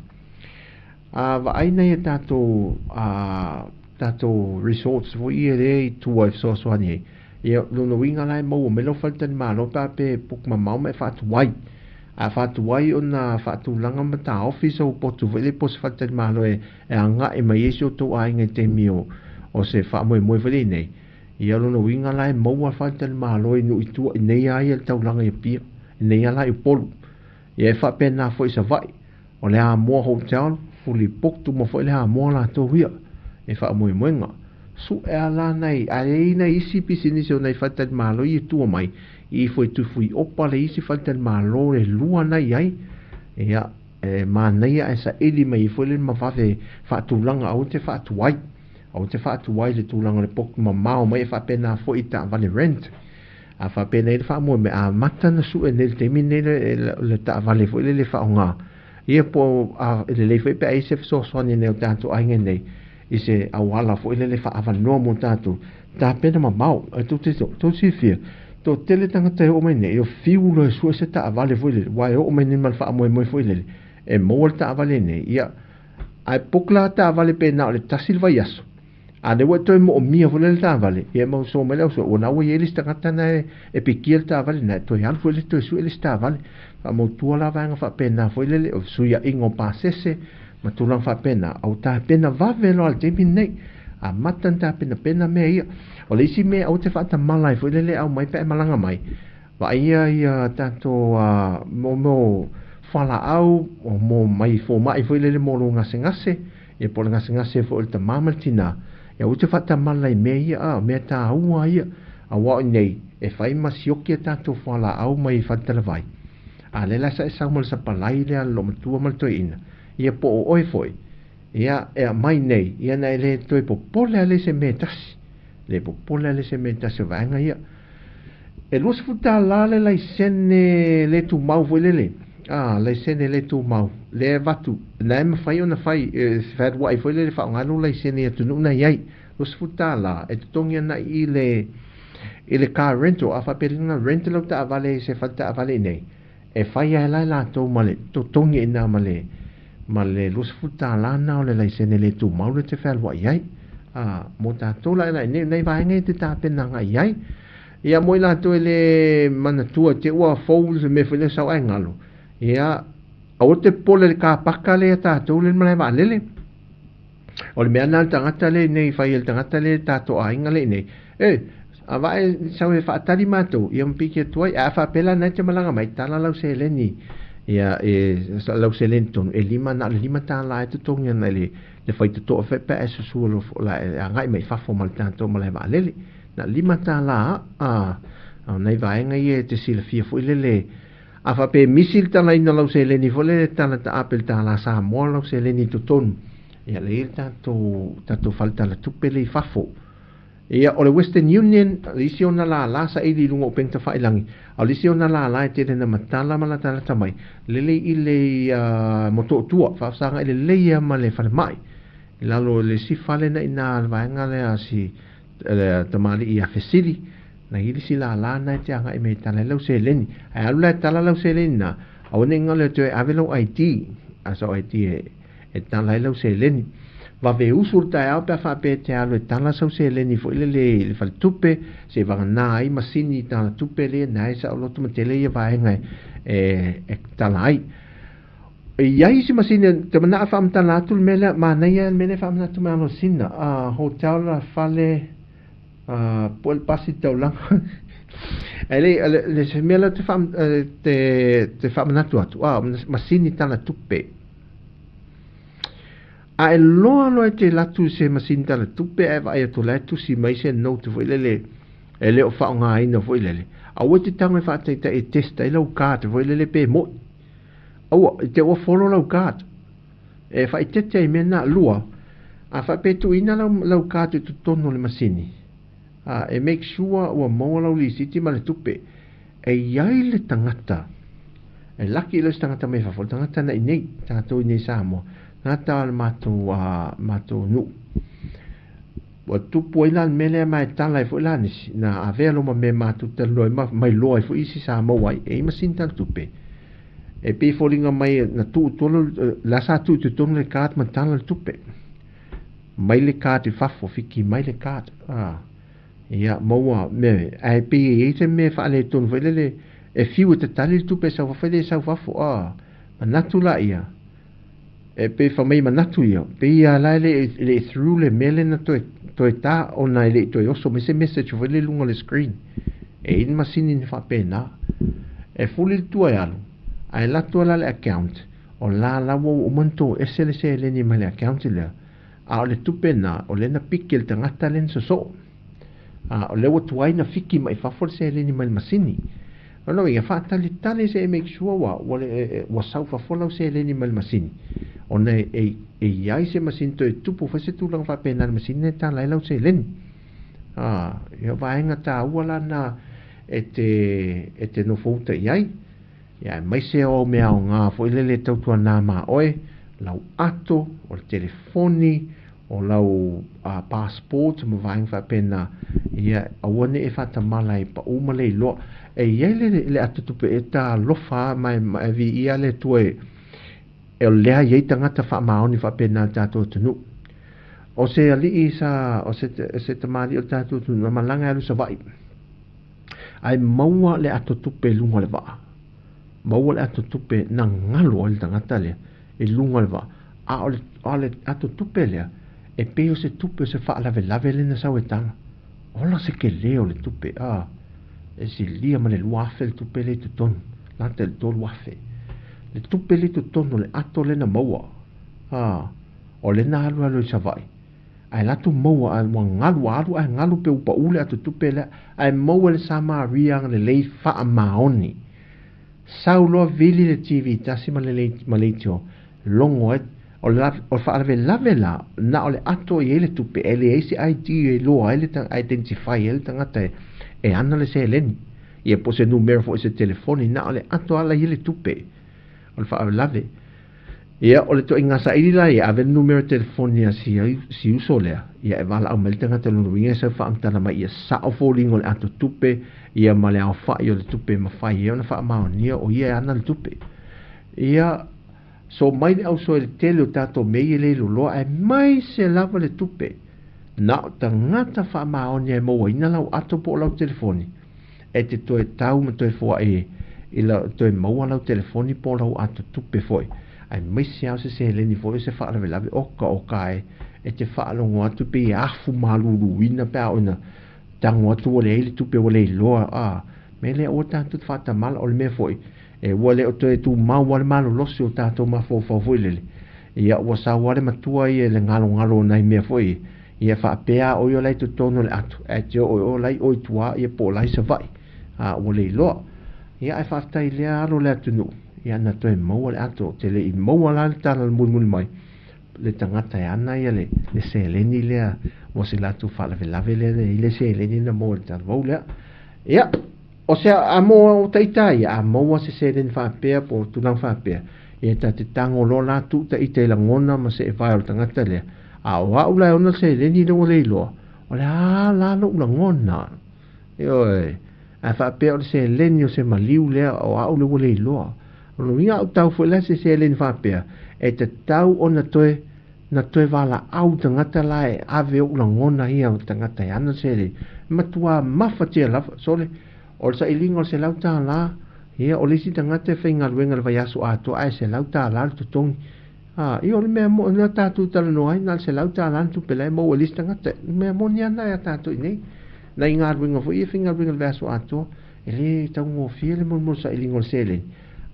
a vaai nai a tatou a tatou resorts foi ia lea i tua e fesoasoani ai, ia lona uiga la e maua mai lau faletalimalo pe a pe book mamao ma e faatuai. A faatuai ona faatulaga ma taofi sou potu foi lea po o se faletalimalo e agai mai ai si o outou aiga i taimi o se faamoemoe foi lea i nei. Ia lona uiga la e maua le faletalimalo i nuu i tua i nei lava ia le taulaga i Apia, i nei lava la i Upolu. Ia e faapena foi i Savaii, o le Amoa Hotel, fully booked uma foi le Amoa latou ia i faamoemoega. Suʻe a la nai ae i ai nai isi pisinisi o nai faletalimalo ia e tua mai i ifo i Tufuiopa le isi faletalimalo e lua na i ai. Ia, e manaia ae saili mai ai foi le ma vave faatulaga aua te faatuai. Aua te faatuai le tulaga o le poki mamao mai e faapena foi i taavale rent. A faapena ai le faamoemoe, amata ona sue nei i le taimi lenei le, le taavale foi lele e faaaoga. Ia po o a lelei foi pe a i ai se fesoasoani a nai o tatou aiga nei i se auala foi lele faaavanoa mo tatou, tapena mamao. Ae tou te, tou silafia, toatele tagata e oo mai nei, e fiu loa e sue se taavale foi lele, aua e oo mai nei ma le faamoemoe foi lele, e maua le taavale nei, ia, ae book la taavale pe na o le tasi le vaiaso, A lea ua e toe moomia foi lea le taavale, ia e mausō mai le auso, ua na ua i ai le isi tagata na e pikia le taavale na, e toe alu foi le toe sue le isi taavale. Faamautua la vaega faapena foi lele, o fesuiaiga o pasese ma tulaga faapena, a ua tapena vave loa i le taimi lenei. Amata ona tapenapena mea ia. O le isi mea aua te faatamala ai foi lele e aumai pe a e malaga mai, vaaia ia tatou mo mea o fualaau, mo mai fomai foi lele mo lou gasegase, Ia po o le gasegase foi o le tamā ma le tinā, ia aua te faatamala i mea ia, a, o mea tāua ia, aua o i inei, e fai ma sioki a tatou fualaau mai faletalavai. A lea la sa e sau ma le sapalai lea a le loomatua ma le toeaina, ia po o oe foi, ia, e aumai nei, ia na e le toe popole lava le se mea e tasi. Le popole lava le se mea e tasi o vaega ia. E $20 le laisene le tumau foi lele, a, laisene le tumau, lea e avatu, na e mafai ona fai, e fealuai foi lele faaaoga lou laisene i atunuu na i ai. $20 e totogi ana i le i le car rental, a faapea na rent lau taavale i se fale taavale i nei, e fai ai la e latou ma le totogi i ina ma le ma le $20 na o le laisene le tumau lea e te fealuai ai. A, mo tatou la i nei, nei vaega e te tapena agai i ai. Ia mo i latou e le manatua te ua fou se mea foi lea sau ae galo. Ia, aua te popole i le kapaka lea ia tatou le malae vaalele. O le mea na le tagata le nei fai e le tagata le tatou aiga le nei. E, a vae sau e faatali matou, ia ma piki atu ai. A faapea la na e te malaga mai, tala lau seleni. Ia, e, lau seleni tonu, e lima, na o le $5 e totogi ana i le, le faitotoa foi pe a e susua loa la e agai mai fafo ma le tatou malae vaalele. Na $5 a, a o nai vaega ia e te silafia foi lele. A faapea e misi le talaina o lau seleni foi lele tala taape le tālā Samoa lau seleni i totonu, ia lea i le tatou, tatou fale tala tupe lea i fafo. Ia, o le Western Union, le isi ona lālā saili i luga o upega tafailagi, a o le isi ona lālā e tele ina matala ma latalata mai, lele i le uh, Motootua, faafesagai lelei ia ma le falemai. I lalo o le isi fale na ina le vaega lea si le tamalii ia Fesili, na i le isi lālā na e te agai mai e tala ai lau seleni. Ae alu la e tala lau seleni na, aua ne i galo e toe ave lau ID, a sau ID e, e tala ai lau seleni. Vave usu le taeao pe a faapea e te alu e tala sau seleni foi lele i le faletupe, seiavagana ai masini tala tupe lea na e saoloto ma tele ia vaega e, e, e tala ai. E i ai isi masini, te manaa faamatala atu le mea lea, manaia le mea lea e faamanatu mai Alosina, a hotel la fale, a po o le pasi taulaga. Ae le, le, le se mea lea te, faa, te, te faamanatu atu, a masini tala tupe. A e loa loa e te latu se masini tala tupe ae vaai atu la e tusi mai se note foi lele e le o faaaogaina foi lele. Aua e te tago e faataitai e test ai lau card foi lele pe moi. Aua, i te ua follow lau card. E faaeteete ai mea na. Lua, a faapea e tuuina lau, lau card i totonu o le masini, a, e make sure ua maua lau lisiti ma le tupe. E i ai le tagata, e laki i le isi tagata mai fafo, le tagata na i nei, tatou i nei Samoa, tagata o le matou, uh, matou nuu. Ua tupu ai la le mea lea ma e tala ai foi la nisi, na avea lo ma mea matou talanoa ai ma mailoa ai foi isi sa maua ai, e i masini tala tupe. E pei e foliga mai na tuu tonu, la sa tuu i totonu le card ma tala le tupe. Mai le card i fafo, whiki mai le card. Ah, ia, maua, me, ae pei e i ai se mea faaletonu foi lele, e fiu e tatali le tupe e sau fafo, e le sau fafo, ah, manatu la ia, e pei fai mai manatu ia, pei a la e le, e le through le mea lea na toe, toe tā, ona e le i toe oso mai se message foi lele i luga o le screen. E i ai le masini na faapena. E fuli le tua e alu, ae alu atu la le account, o la la ua uma ona toese le seleni mai le account lea, A o le tupe lena, o lea na piki e le tagata lea na sosoo. A o lea ua tuai na fiki mai fafo le seleni mai le masini. O lona uiga, faatalitali se i make sure ua, ua, le, ua sau fafo lau seleni mai le masini. Ona e, e, e i ai se masini toe tupu foi se tulaga faapena i le masini e tala ai lau seleni. A, ia vaega taua la na e te, e te nofouta i ai. Ia, aemaise o au mea aoga foi lele e tautuana ma oe, lau ato, o le telefoni, o lau passport ma vaega faapena, ia aua ne i e faatamala e pau ma le iloa. E i ai le, le ato tupe e talofa ma e, ma e viia le Atua e, e o lea i ai tagata faamaoni faapena i le tatou atunuu. O se alii sa, o se, se tamalii o le tatou atunuu na malaga e alu i Savaii. Ae maua le ato tupe i luga o le vaa. Maua le ato tupe na galu ai le tagata lea i luga o le vaa. A o le, a o le ato tupe lea, e pei o se tupe o se faalavelave lea na sau e tala. Ola se kele o le tupe, a, e silia ma le 2,000 le tupe lea i totonu, lata i le 3,000. Le tupe lea i totonu o le ato lea na maua, a, o lea na alualu i Savaii. Ae latou maua, a ua galu, ua alu ae galu pe ua pau le ato tupe lea, ae maua e le Samaria agalelei faamaoni. Sau loa vili le TV tasi ma le ma leitio, logo ai, o le, o le faalavelave la, na o le ato e i ai le tupe, e leai se ID e iloa ai le identify ai le tagata e, e ana le seleni. Ia po o se numera foi o se telefoni, na o le ato lava la e i ai le tupe. O le faalavelave. Ia, o le ituaiga saili la ia, ave le numera telefoni a si, si uso lea, ia e valaau mai le tagata lona uiga e sau faamatala mai ia sao foliga o le ato tupe, ia ma le aofai o le tupe e mafai ai ona faamaonia o ia e ana le tupe. Ia, so mai le auso i le tele o tatou mea ia e le iloiloa, aemaise lava le tupe. Na o tagata faamaonia e mauaina lau ato po o lau telefoni, e te toe tau ma toe foai i la, toe maua lau telefoni po o lau ato tupe foi, aemaise lava o se seleni foi o se faalavelave oka oka e, e te faalogo atu pei e afu maluluina pe a oo ina tago atu ua leai le tupe ua le iloa a mea lea aua tatou te faatamala. O le mea foi e ua le o toe tumau lava le malolosi o tatou mafaufau foi lele, ia ua sau lava le matua ia i le galogalo o nai mea foi ia faapea a o ia la i totonu o le ato ae te oo i o la i o i tua ia po o la i Savaii a ua le iloa. Ia ae faafetai i lea alo o le atunuu ia na toe maua le ato. Ou te le i maua la le tala mulimuli mai le tagata e ana ia le, le seleni lea mo se latou faalavelave lea i le seleni na maua i le talavou lea. Ia, o se a mo o taita ia, a maua se seleni faapea po o tulaga faapea, ia ta te tago loa la tuu taita i lagona ma seevae o le tagata lea. A o au la e ona le seleni lea ua le iloa, o le a la lou lagona? Ioe, ae faapea o le seleni o se maliu lea o au lea ua le iloa. O lona uiga a ou tau foi la se seleni faapea, e tatau ona toe na toe valaau tagata la e ave ou lagona ia o tagata e ana le seleni. E matuā mafatia lava, sole, o le sailiga o le $100, ia o le isi tagata e faigaluega i le vaiaso atoa ae $100 le totogi. A, ia o le mea moni lea tatou talanoa ai, na o le $100 le tupe la e maua e le isi tagata. O le mea moni lava lena ia tatou i inei. Nai galuega foi ia e faigaluega i le vaiaso atoa, e le taugofie le molimoli sailiga o le seleni.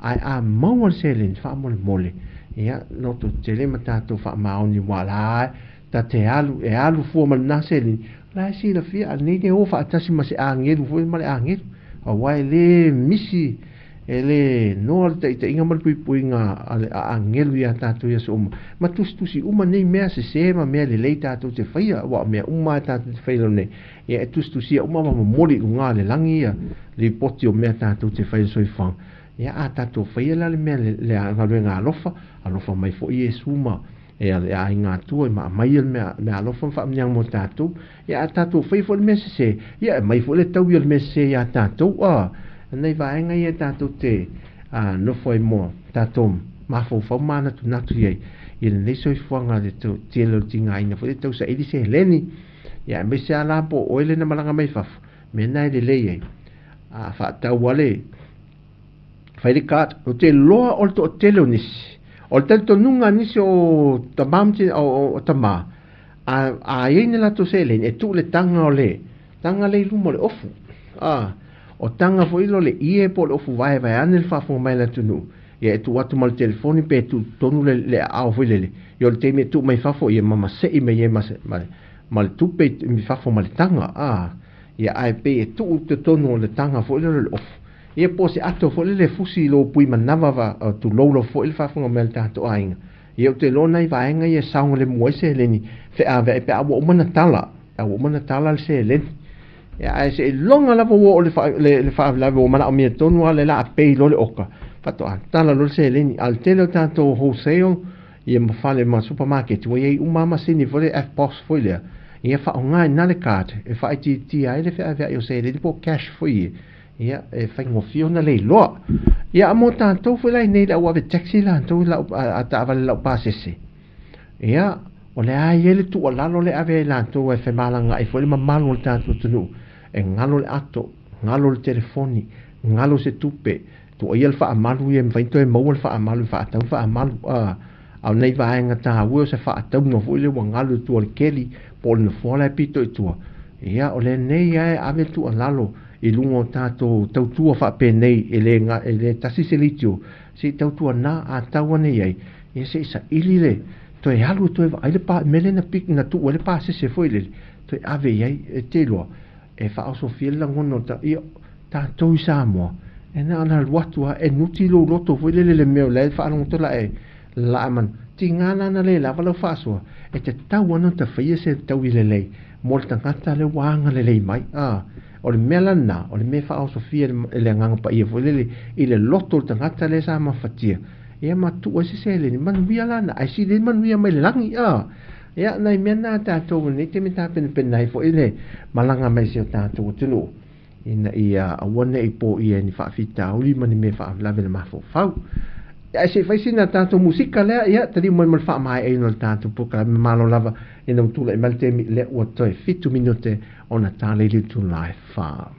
Ae a maua le seleni, faamolemole, ia, loto tele ma tatou faamaoni aua la ta te alu, e alu fua ma lena seleni, o la e silafia, a lenei le o faatasi ma se agelu foi ma le agelu. Aua e le misi, e le noa le taitaiga ma le puipuiga a le agelu iā tatou i aso uma. Ma tusitusi uma nei mea sesē ma mea lelei tatou te faia, aua o mea uma lava tatou te faia nei, ia e tusitusia uma ma momoli i luga o le lagi ia lipoti o mea tatou te faia i le soifuaga. Ia a tatou faia la le mea le galuega alofa, alofa mai foi Iesu ma e a le aiga Atua e aumai le mea alofa ma faamanuiaga mo tatou. Ia a tatou faia foi le mea sese, ia e aumai foi le taui o le mea sese iā tatou. A, nai vaega ia tatou te nofo ai mo tatou mafaufau manatunatu i ai i lenei soifuaga le tele o le tigaina foi le tausaili seleni. Ia aemaise lava la po o oe lea na malaga mai fafo, mea na e lelei ai. A faatau lava le fai le card, ou te iloa o le toatele o nisi. O le talitonuga a nisi o tama ma tina, o tama, a, a i ai ni latou seleni, e tuu le taga o le taga lea i luma o le ofu. A, o taga foi lea o le ie po o le ofu vaevae ane le faafofoga mai a le atunuu, Ia e tuu atu ma le telefoni pe tuu i totonu le le aao foi lele. Ia o le taimi e tuu mai fafo ia ma masei mai ai ma se ma le ma le tupe i fafo ma le taga, a. Ia ae pei e tuu i totonu o le taga foi lele o le ofu. Ia po o se ato foi lele e fusi i lou pui manava va, tulou lava foi le faafofoga mai a le tatou aiga. Ia ou te iloa nai vaega ia e saogalemu ai seleni feaveai pe a ua uma ona tala, pe a ua uma ona tala le seleni. Ia ae seiloga lava ua oo le, le faalavelave ua manaomia tonu lava le laa pei loa le oka, faatoa tala loa le seleni. A o le tele o tatou wholesale ia ma fale ma supamaketi ua i ai uma lava masini foi lea EFTPOS foi lea, ia faaaoga i ina le card e faaitiitia ai le feaveai o seleni po o cash foi ia. Ia, e faigofie ona le iloa. Ia, a mo tatou foi la i nei le au ave taxi latou i lau, a, a taavale laupasese, ia, o le a i ai le tuualalo le ave ai latou e femalagaai foi le mamalu o le tatou atunuu, e galo le ato, galo le telefoni, galo se tupe, tuuaia le faamalu ia e mafai ona toe maua le faamalu e faatau le faamalu, a, a o nei vaega taua o se faatauga foi lea ua galo i tua o le keli po o le nofoa la e pito i tua. Ia, o lenei lava e ave le tuualalo i luga o tatou tautua faapenei e le, e le tasi se leitio, se i tautuana a tau ane i ai, ia se i saili le toe alu e toe vaai le pa, mea lea na pik, na tuu ai le pasese foi lele, toe ave i ai, e te iloa, e faaosofia le lagona o ta, ia, tatou i Samoa, e na ona alu atu lava, e nuti lou loto foi lele i le mea o la e faalogo la e laa manu. Tiga la ona le lava lau faasoa, e tatau lava ona tafaia se taui lelei mo le tagata lea ua agalelei mai. A, o le mea la lena, o le mea e faaosofia e le Agaga Paia foi lele i le loto o le tagata lea sa mafatia, ia ma tuu ai se seleni, manuia la na, ae sili ai manuia mai le lagi. A, ia, nai mea na a tatou i lenei taimi tapenapena ai foi le malaga mai i si o tatou atunuu, ina ia aua ne i poia i ni faafitauli ma ni mea faalavelave i le mafaufau. Ae se i fai sina tatou musika lea, ia, taliu mai ma le faamaeaina o le tatou polokalame. Malo lava ina ua tulai mai le taimi lea ua toe 7 minute ona tala i le itula e 4.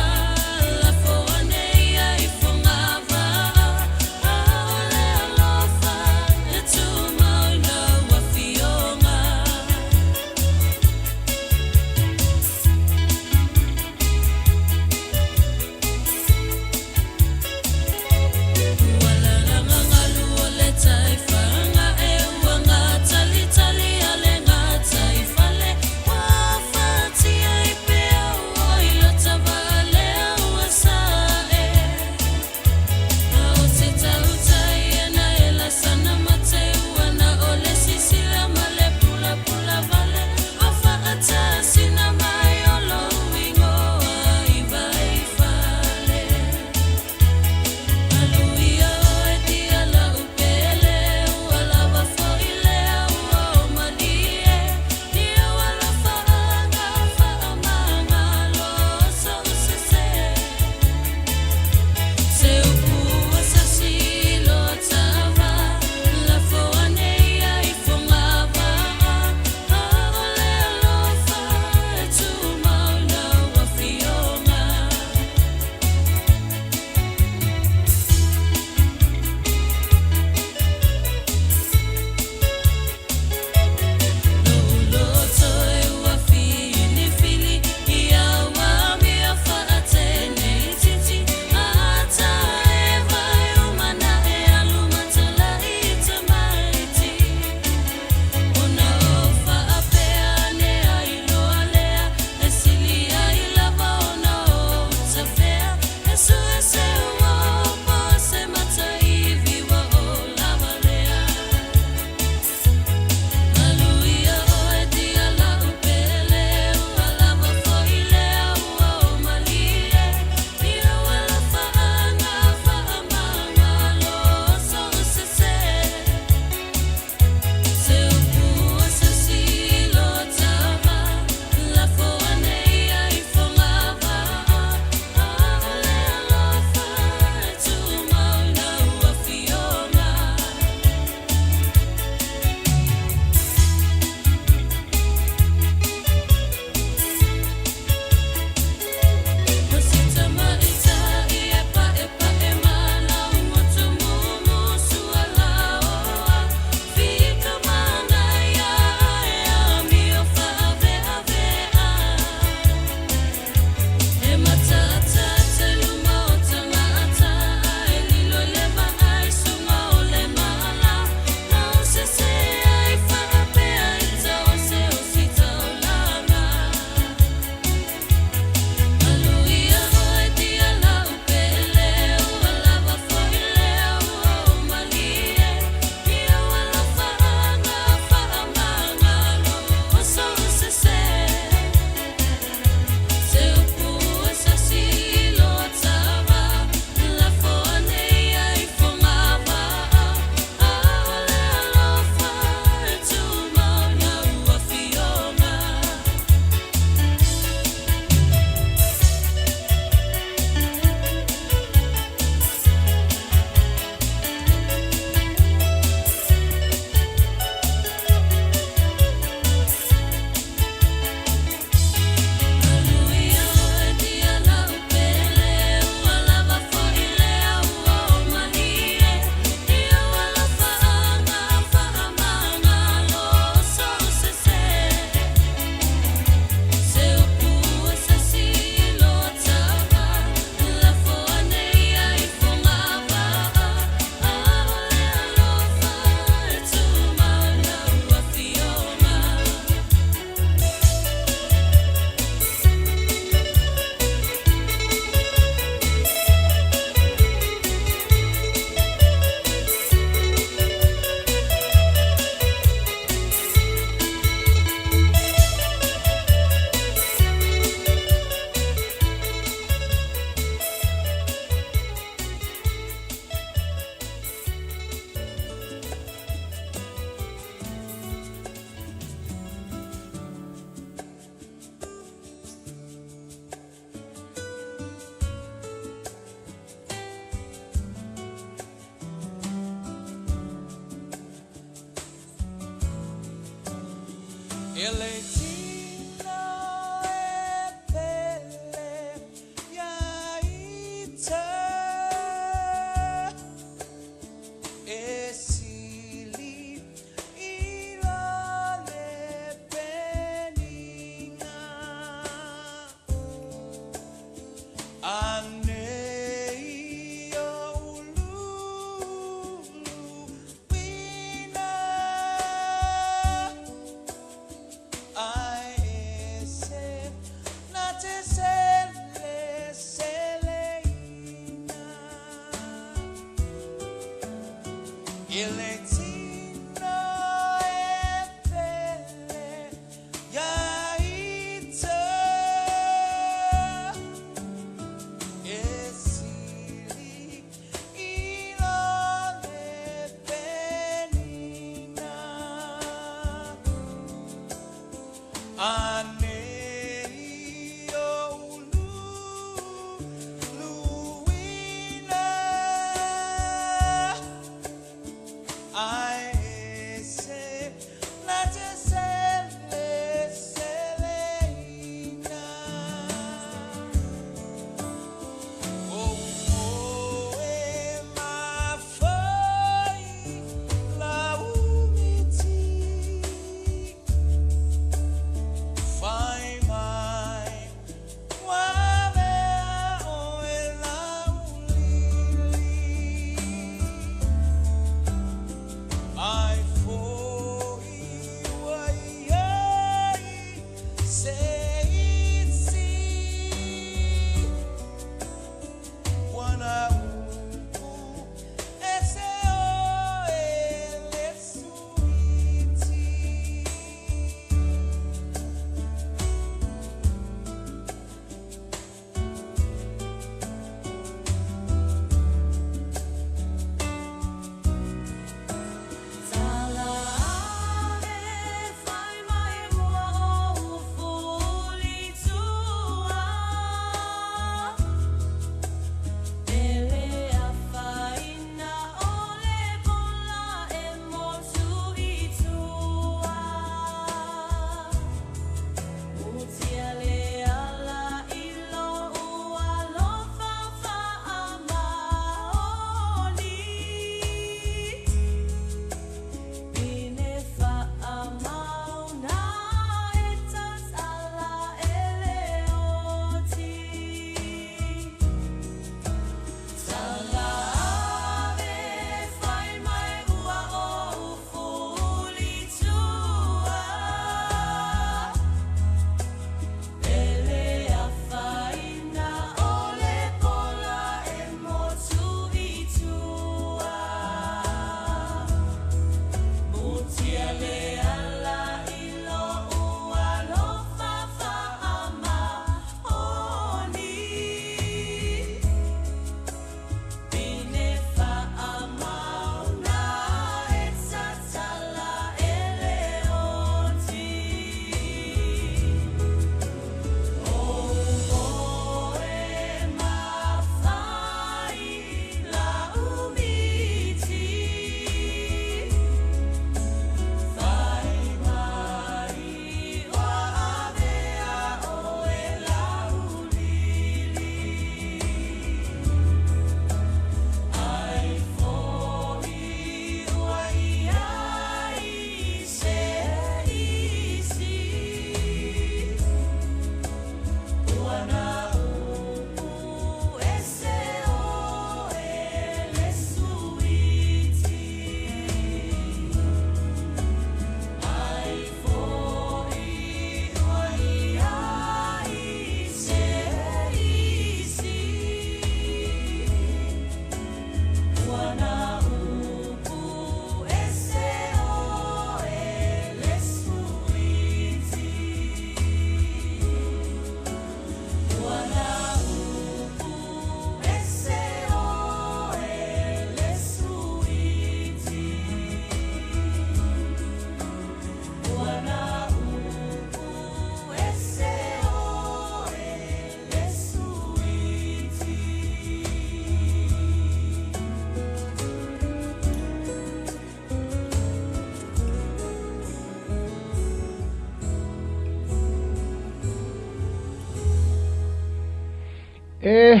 E,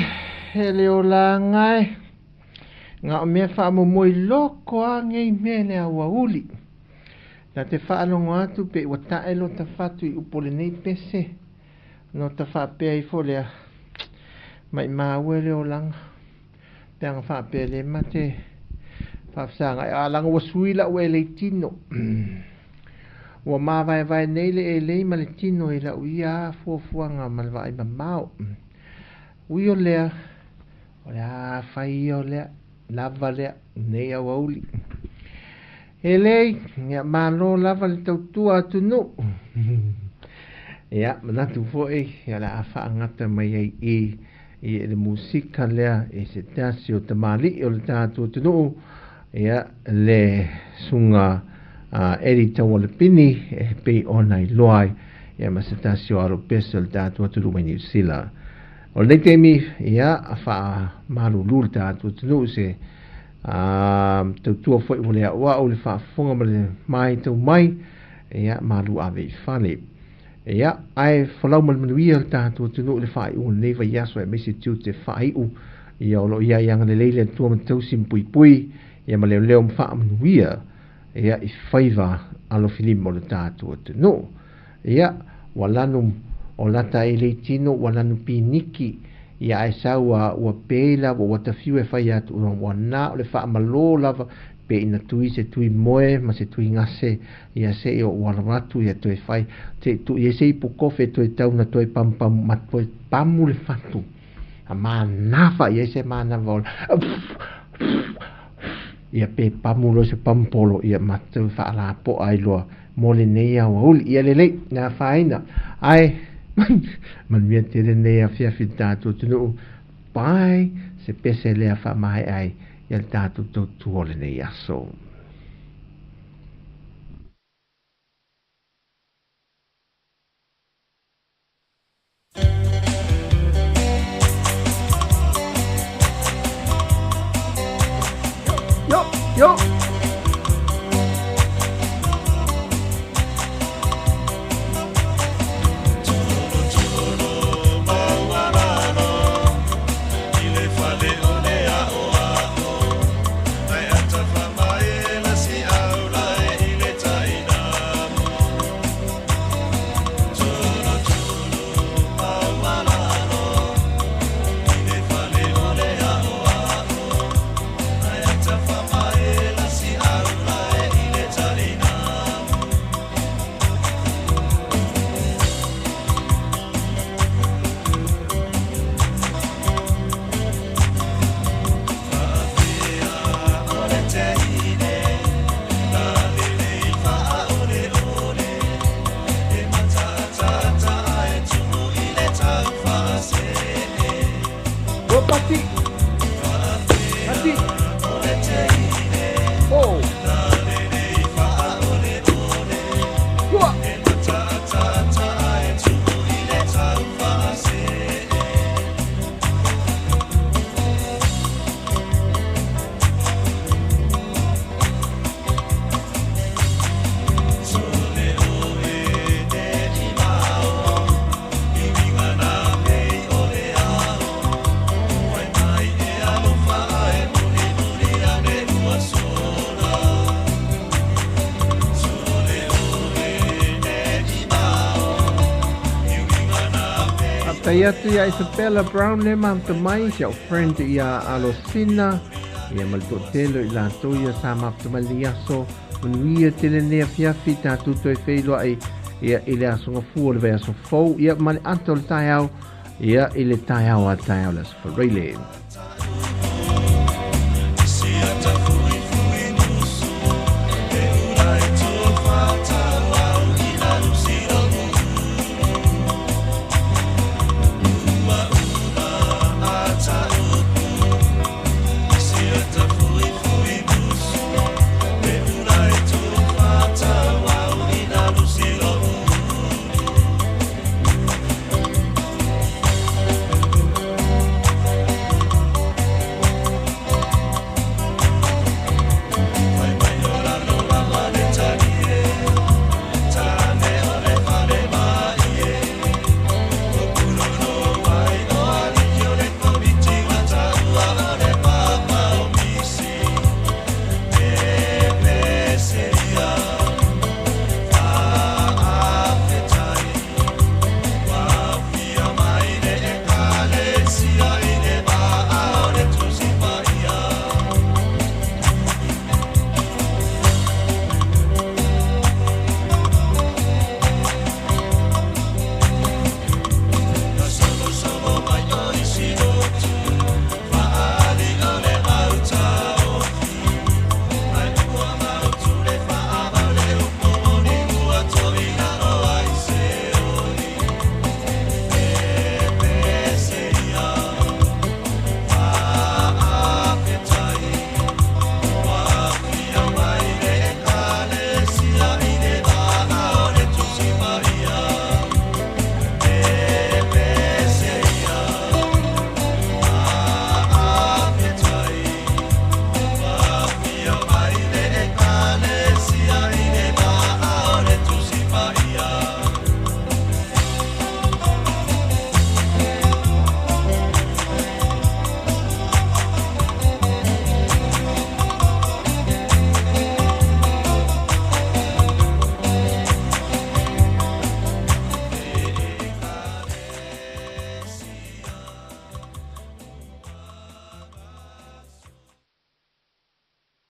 e le olaga e, na o mea faamomoe loko a nei mea le aoauli. Na te faalogo atu pe ua tae lota fatu i upu o lenei pese, ona ota faapea ifo lea, Maimau e le olaga, pe ana faapea le mate faafesagai, a laga ua sui lau elei tino. Ua mavaevae nei le elei ma le tino i lau ia a fuafuaga ma le vaai mamao. Ui o lea, o le a fai ia o lea, lava lea, nei aoauli. E lei, ia malo lava le tautua atunuu. Ia, manatu foi, ia o le a faagata mai ai i i le musika lea i se tasi o tamalii o le tatou atunuu, ia le susuga a Eddie Taualepini e pei ona iloa ai, ia ma se tasi o alo pese o le tatou atunuu mai Niu Sila. O lenei taimi, ia, faamalulu le tatou atunuu i se tautua foi ua le auau le faafofoga ma le matau mai, ia, malu ave i fale. Ia, ae folau ma le manuia le tatou atunuu i le faaiuga o lenei vaiaso aemaise tiute faaiu, ia o lo o i ai agalelei le Atua ma tausi ma puipui, ia ma leoleo ma faamanuia, ia i faiva alofilima o le tatou atunuu. Ia, ua lanu o lata e lei tino, ua lanu piniki, ia ae sau a ua pei lava ua tafiu e fai atu, ua na o le faamalō lava, pe ina tui se tui moe ma se tui gase, ia se i o ua alo atu ia toe fai, se i tuu i ai se ipu kofe toe tau na toe pamupamu ma toe pamu le fatu. A manafa i ai se manava o le ia pe pamu loa se pampolo ia ma toe faalapoa ai loa mo lenei aoauli. Ia lelei, le afaina. Ae, manuia tele lenei afiafi i le tatou atunuu. Bye! Se pese lea faamaea ai ia le tatou tautua o lenei aso. Yo, yo. Go Pati! Pati! Oh! Tua! Faafetai atu ia Isabella Brown le mafuta mai, si au friend ia Alosina, ia ma le toatele o i latou ia sa mafuta mai lenei aso. Manuia tele lenei afiafi, tatou toe feiloai ia i le aso gafua o le vaiaso fou, ia ma le ata o le taeao, ia i le taeao a taeao le aso Faraile.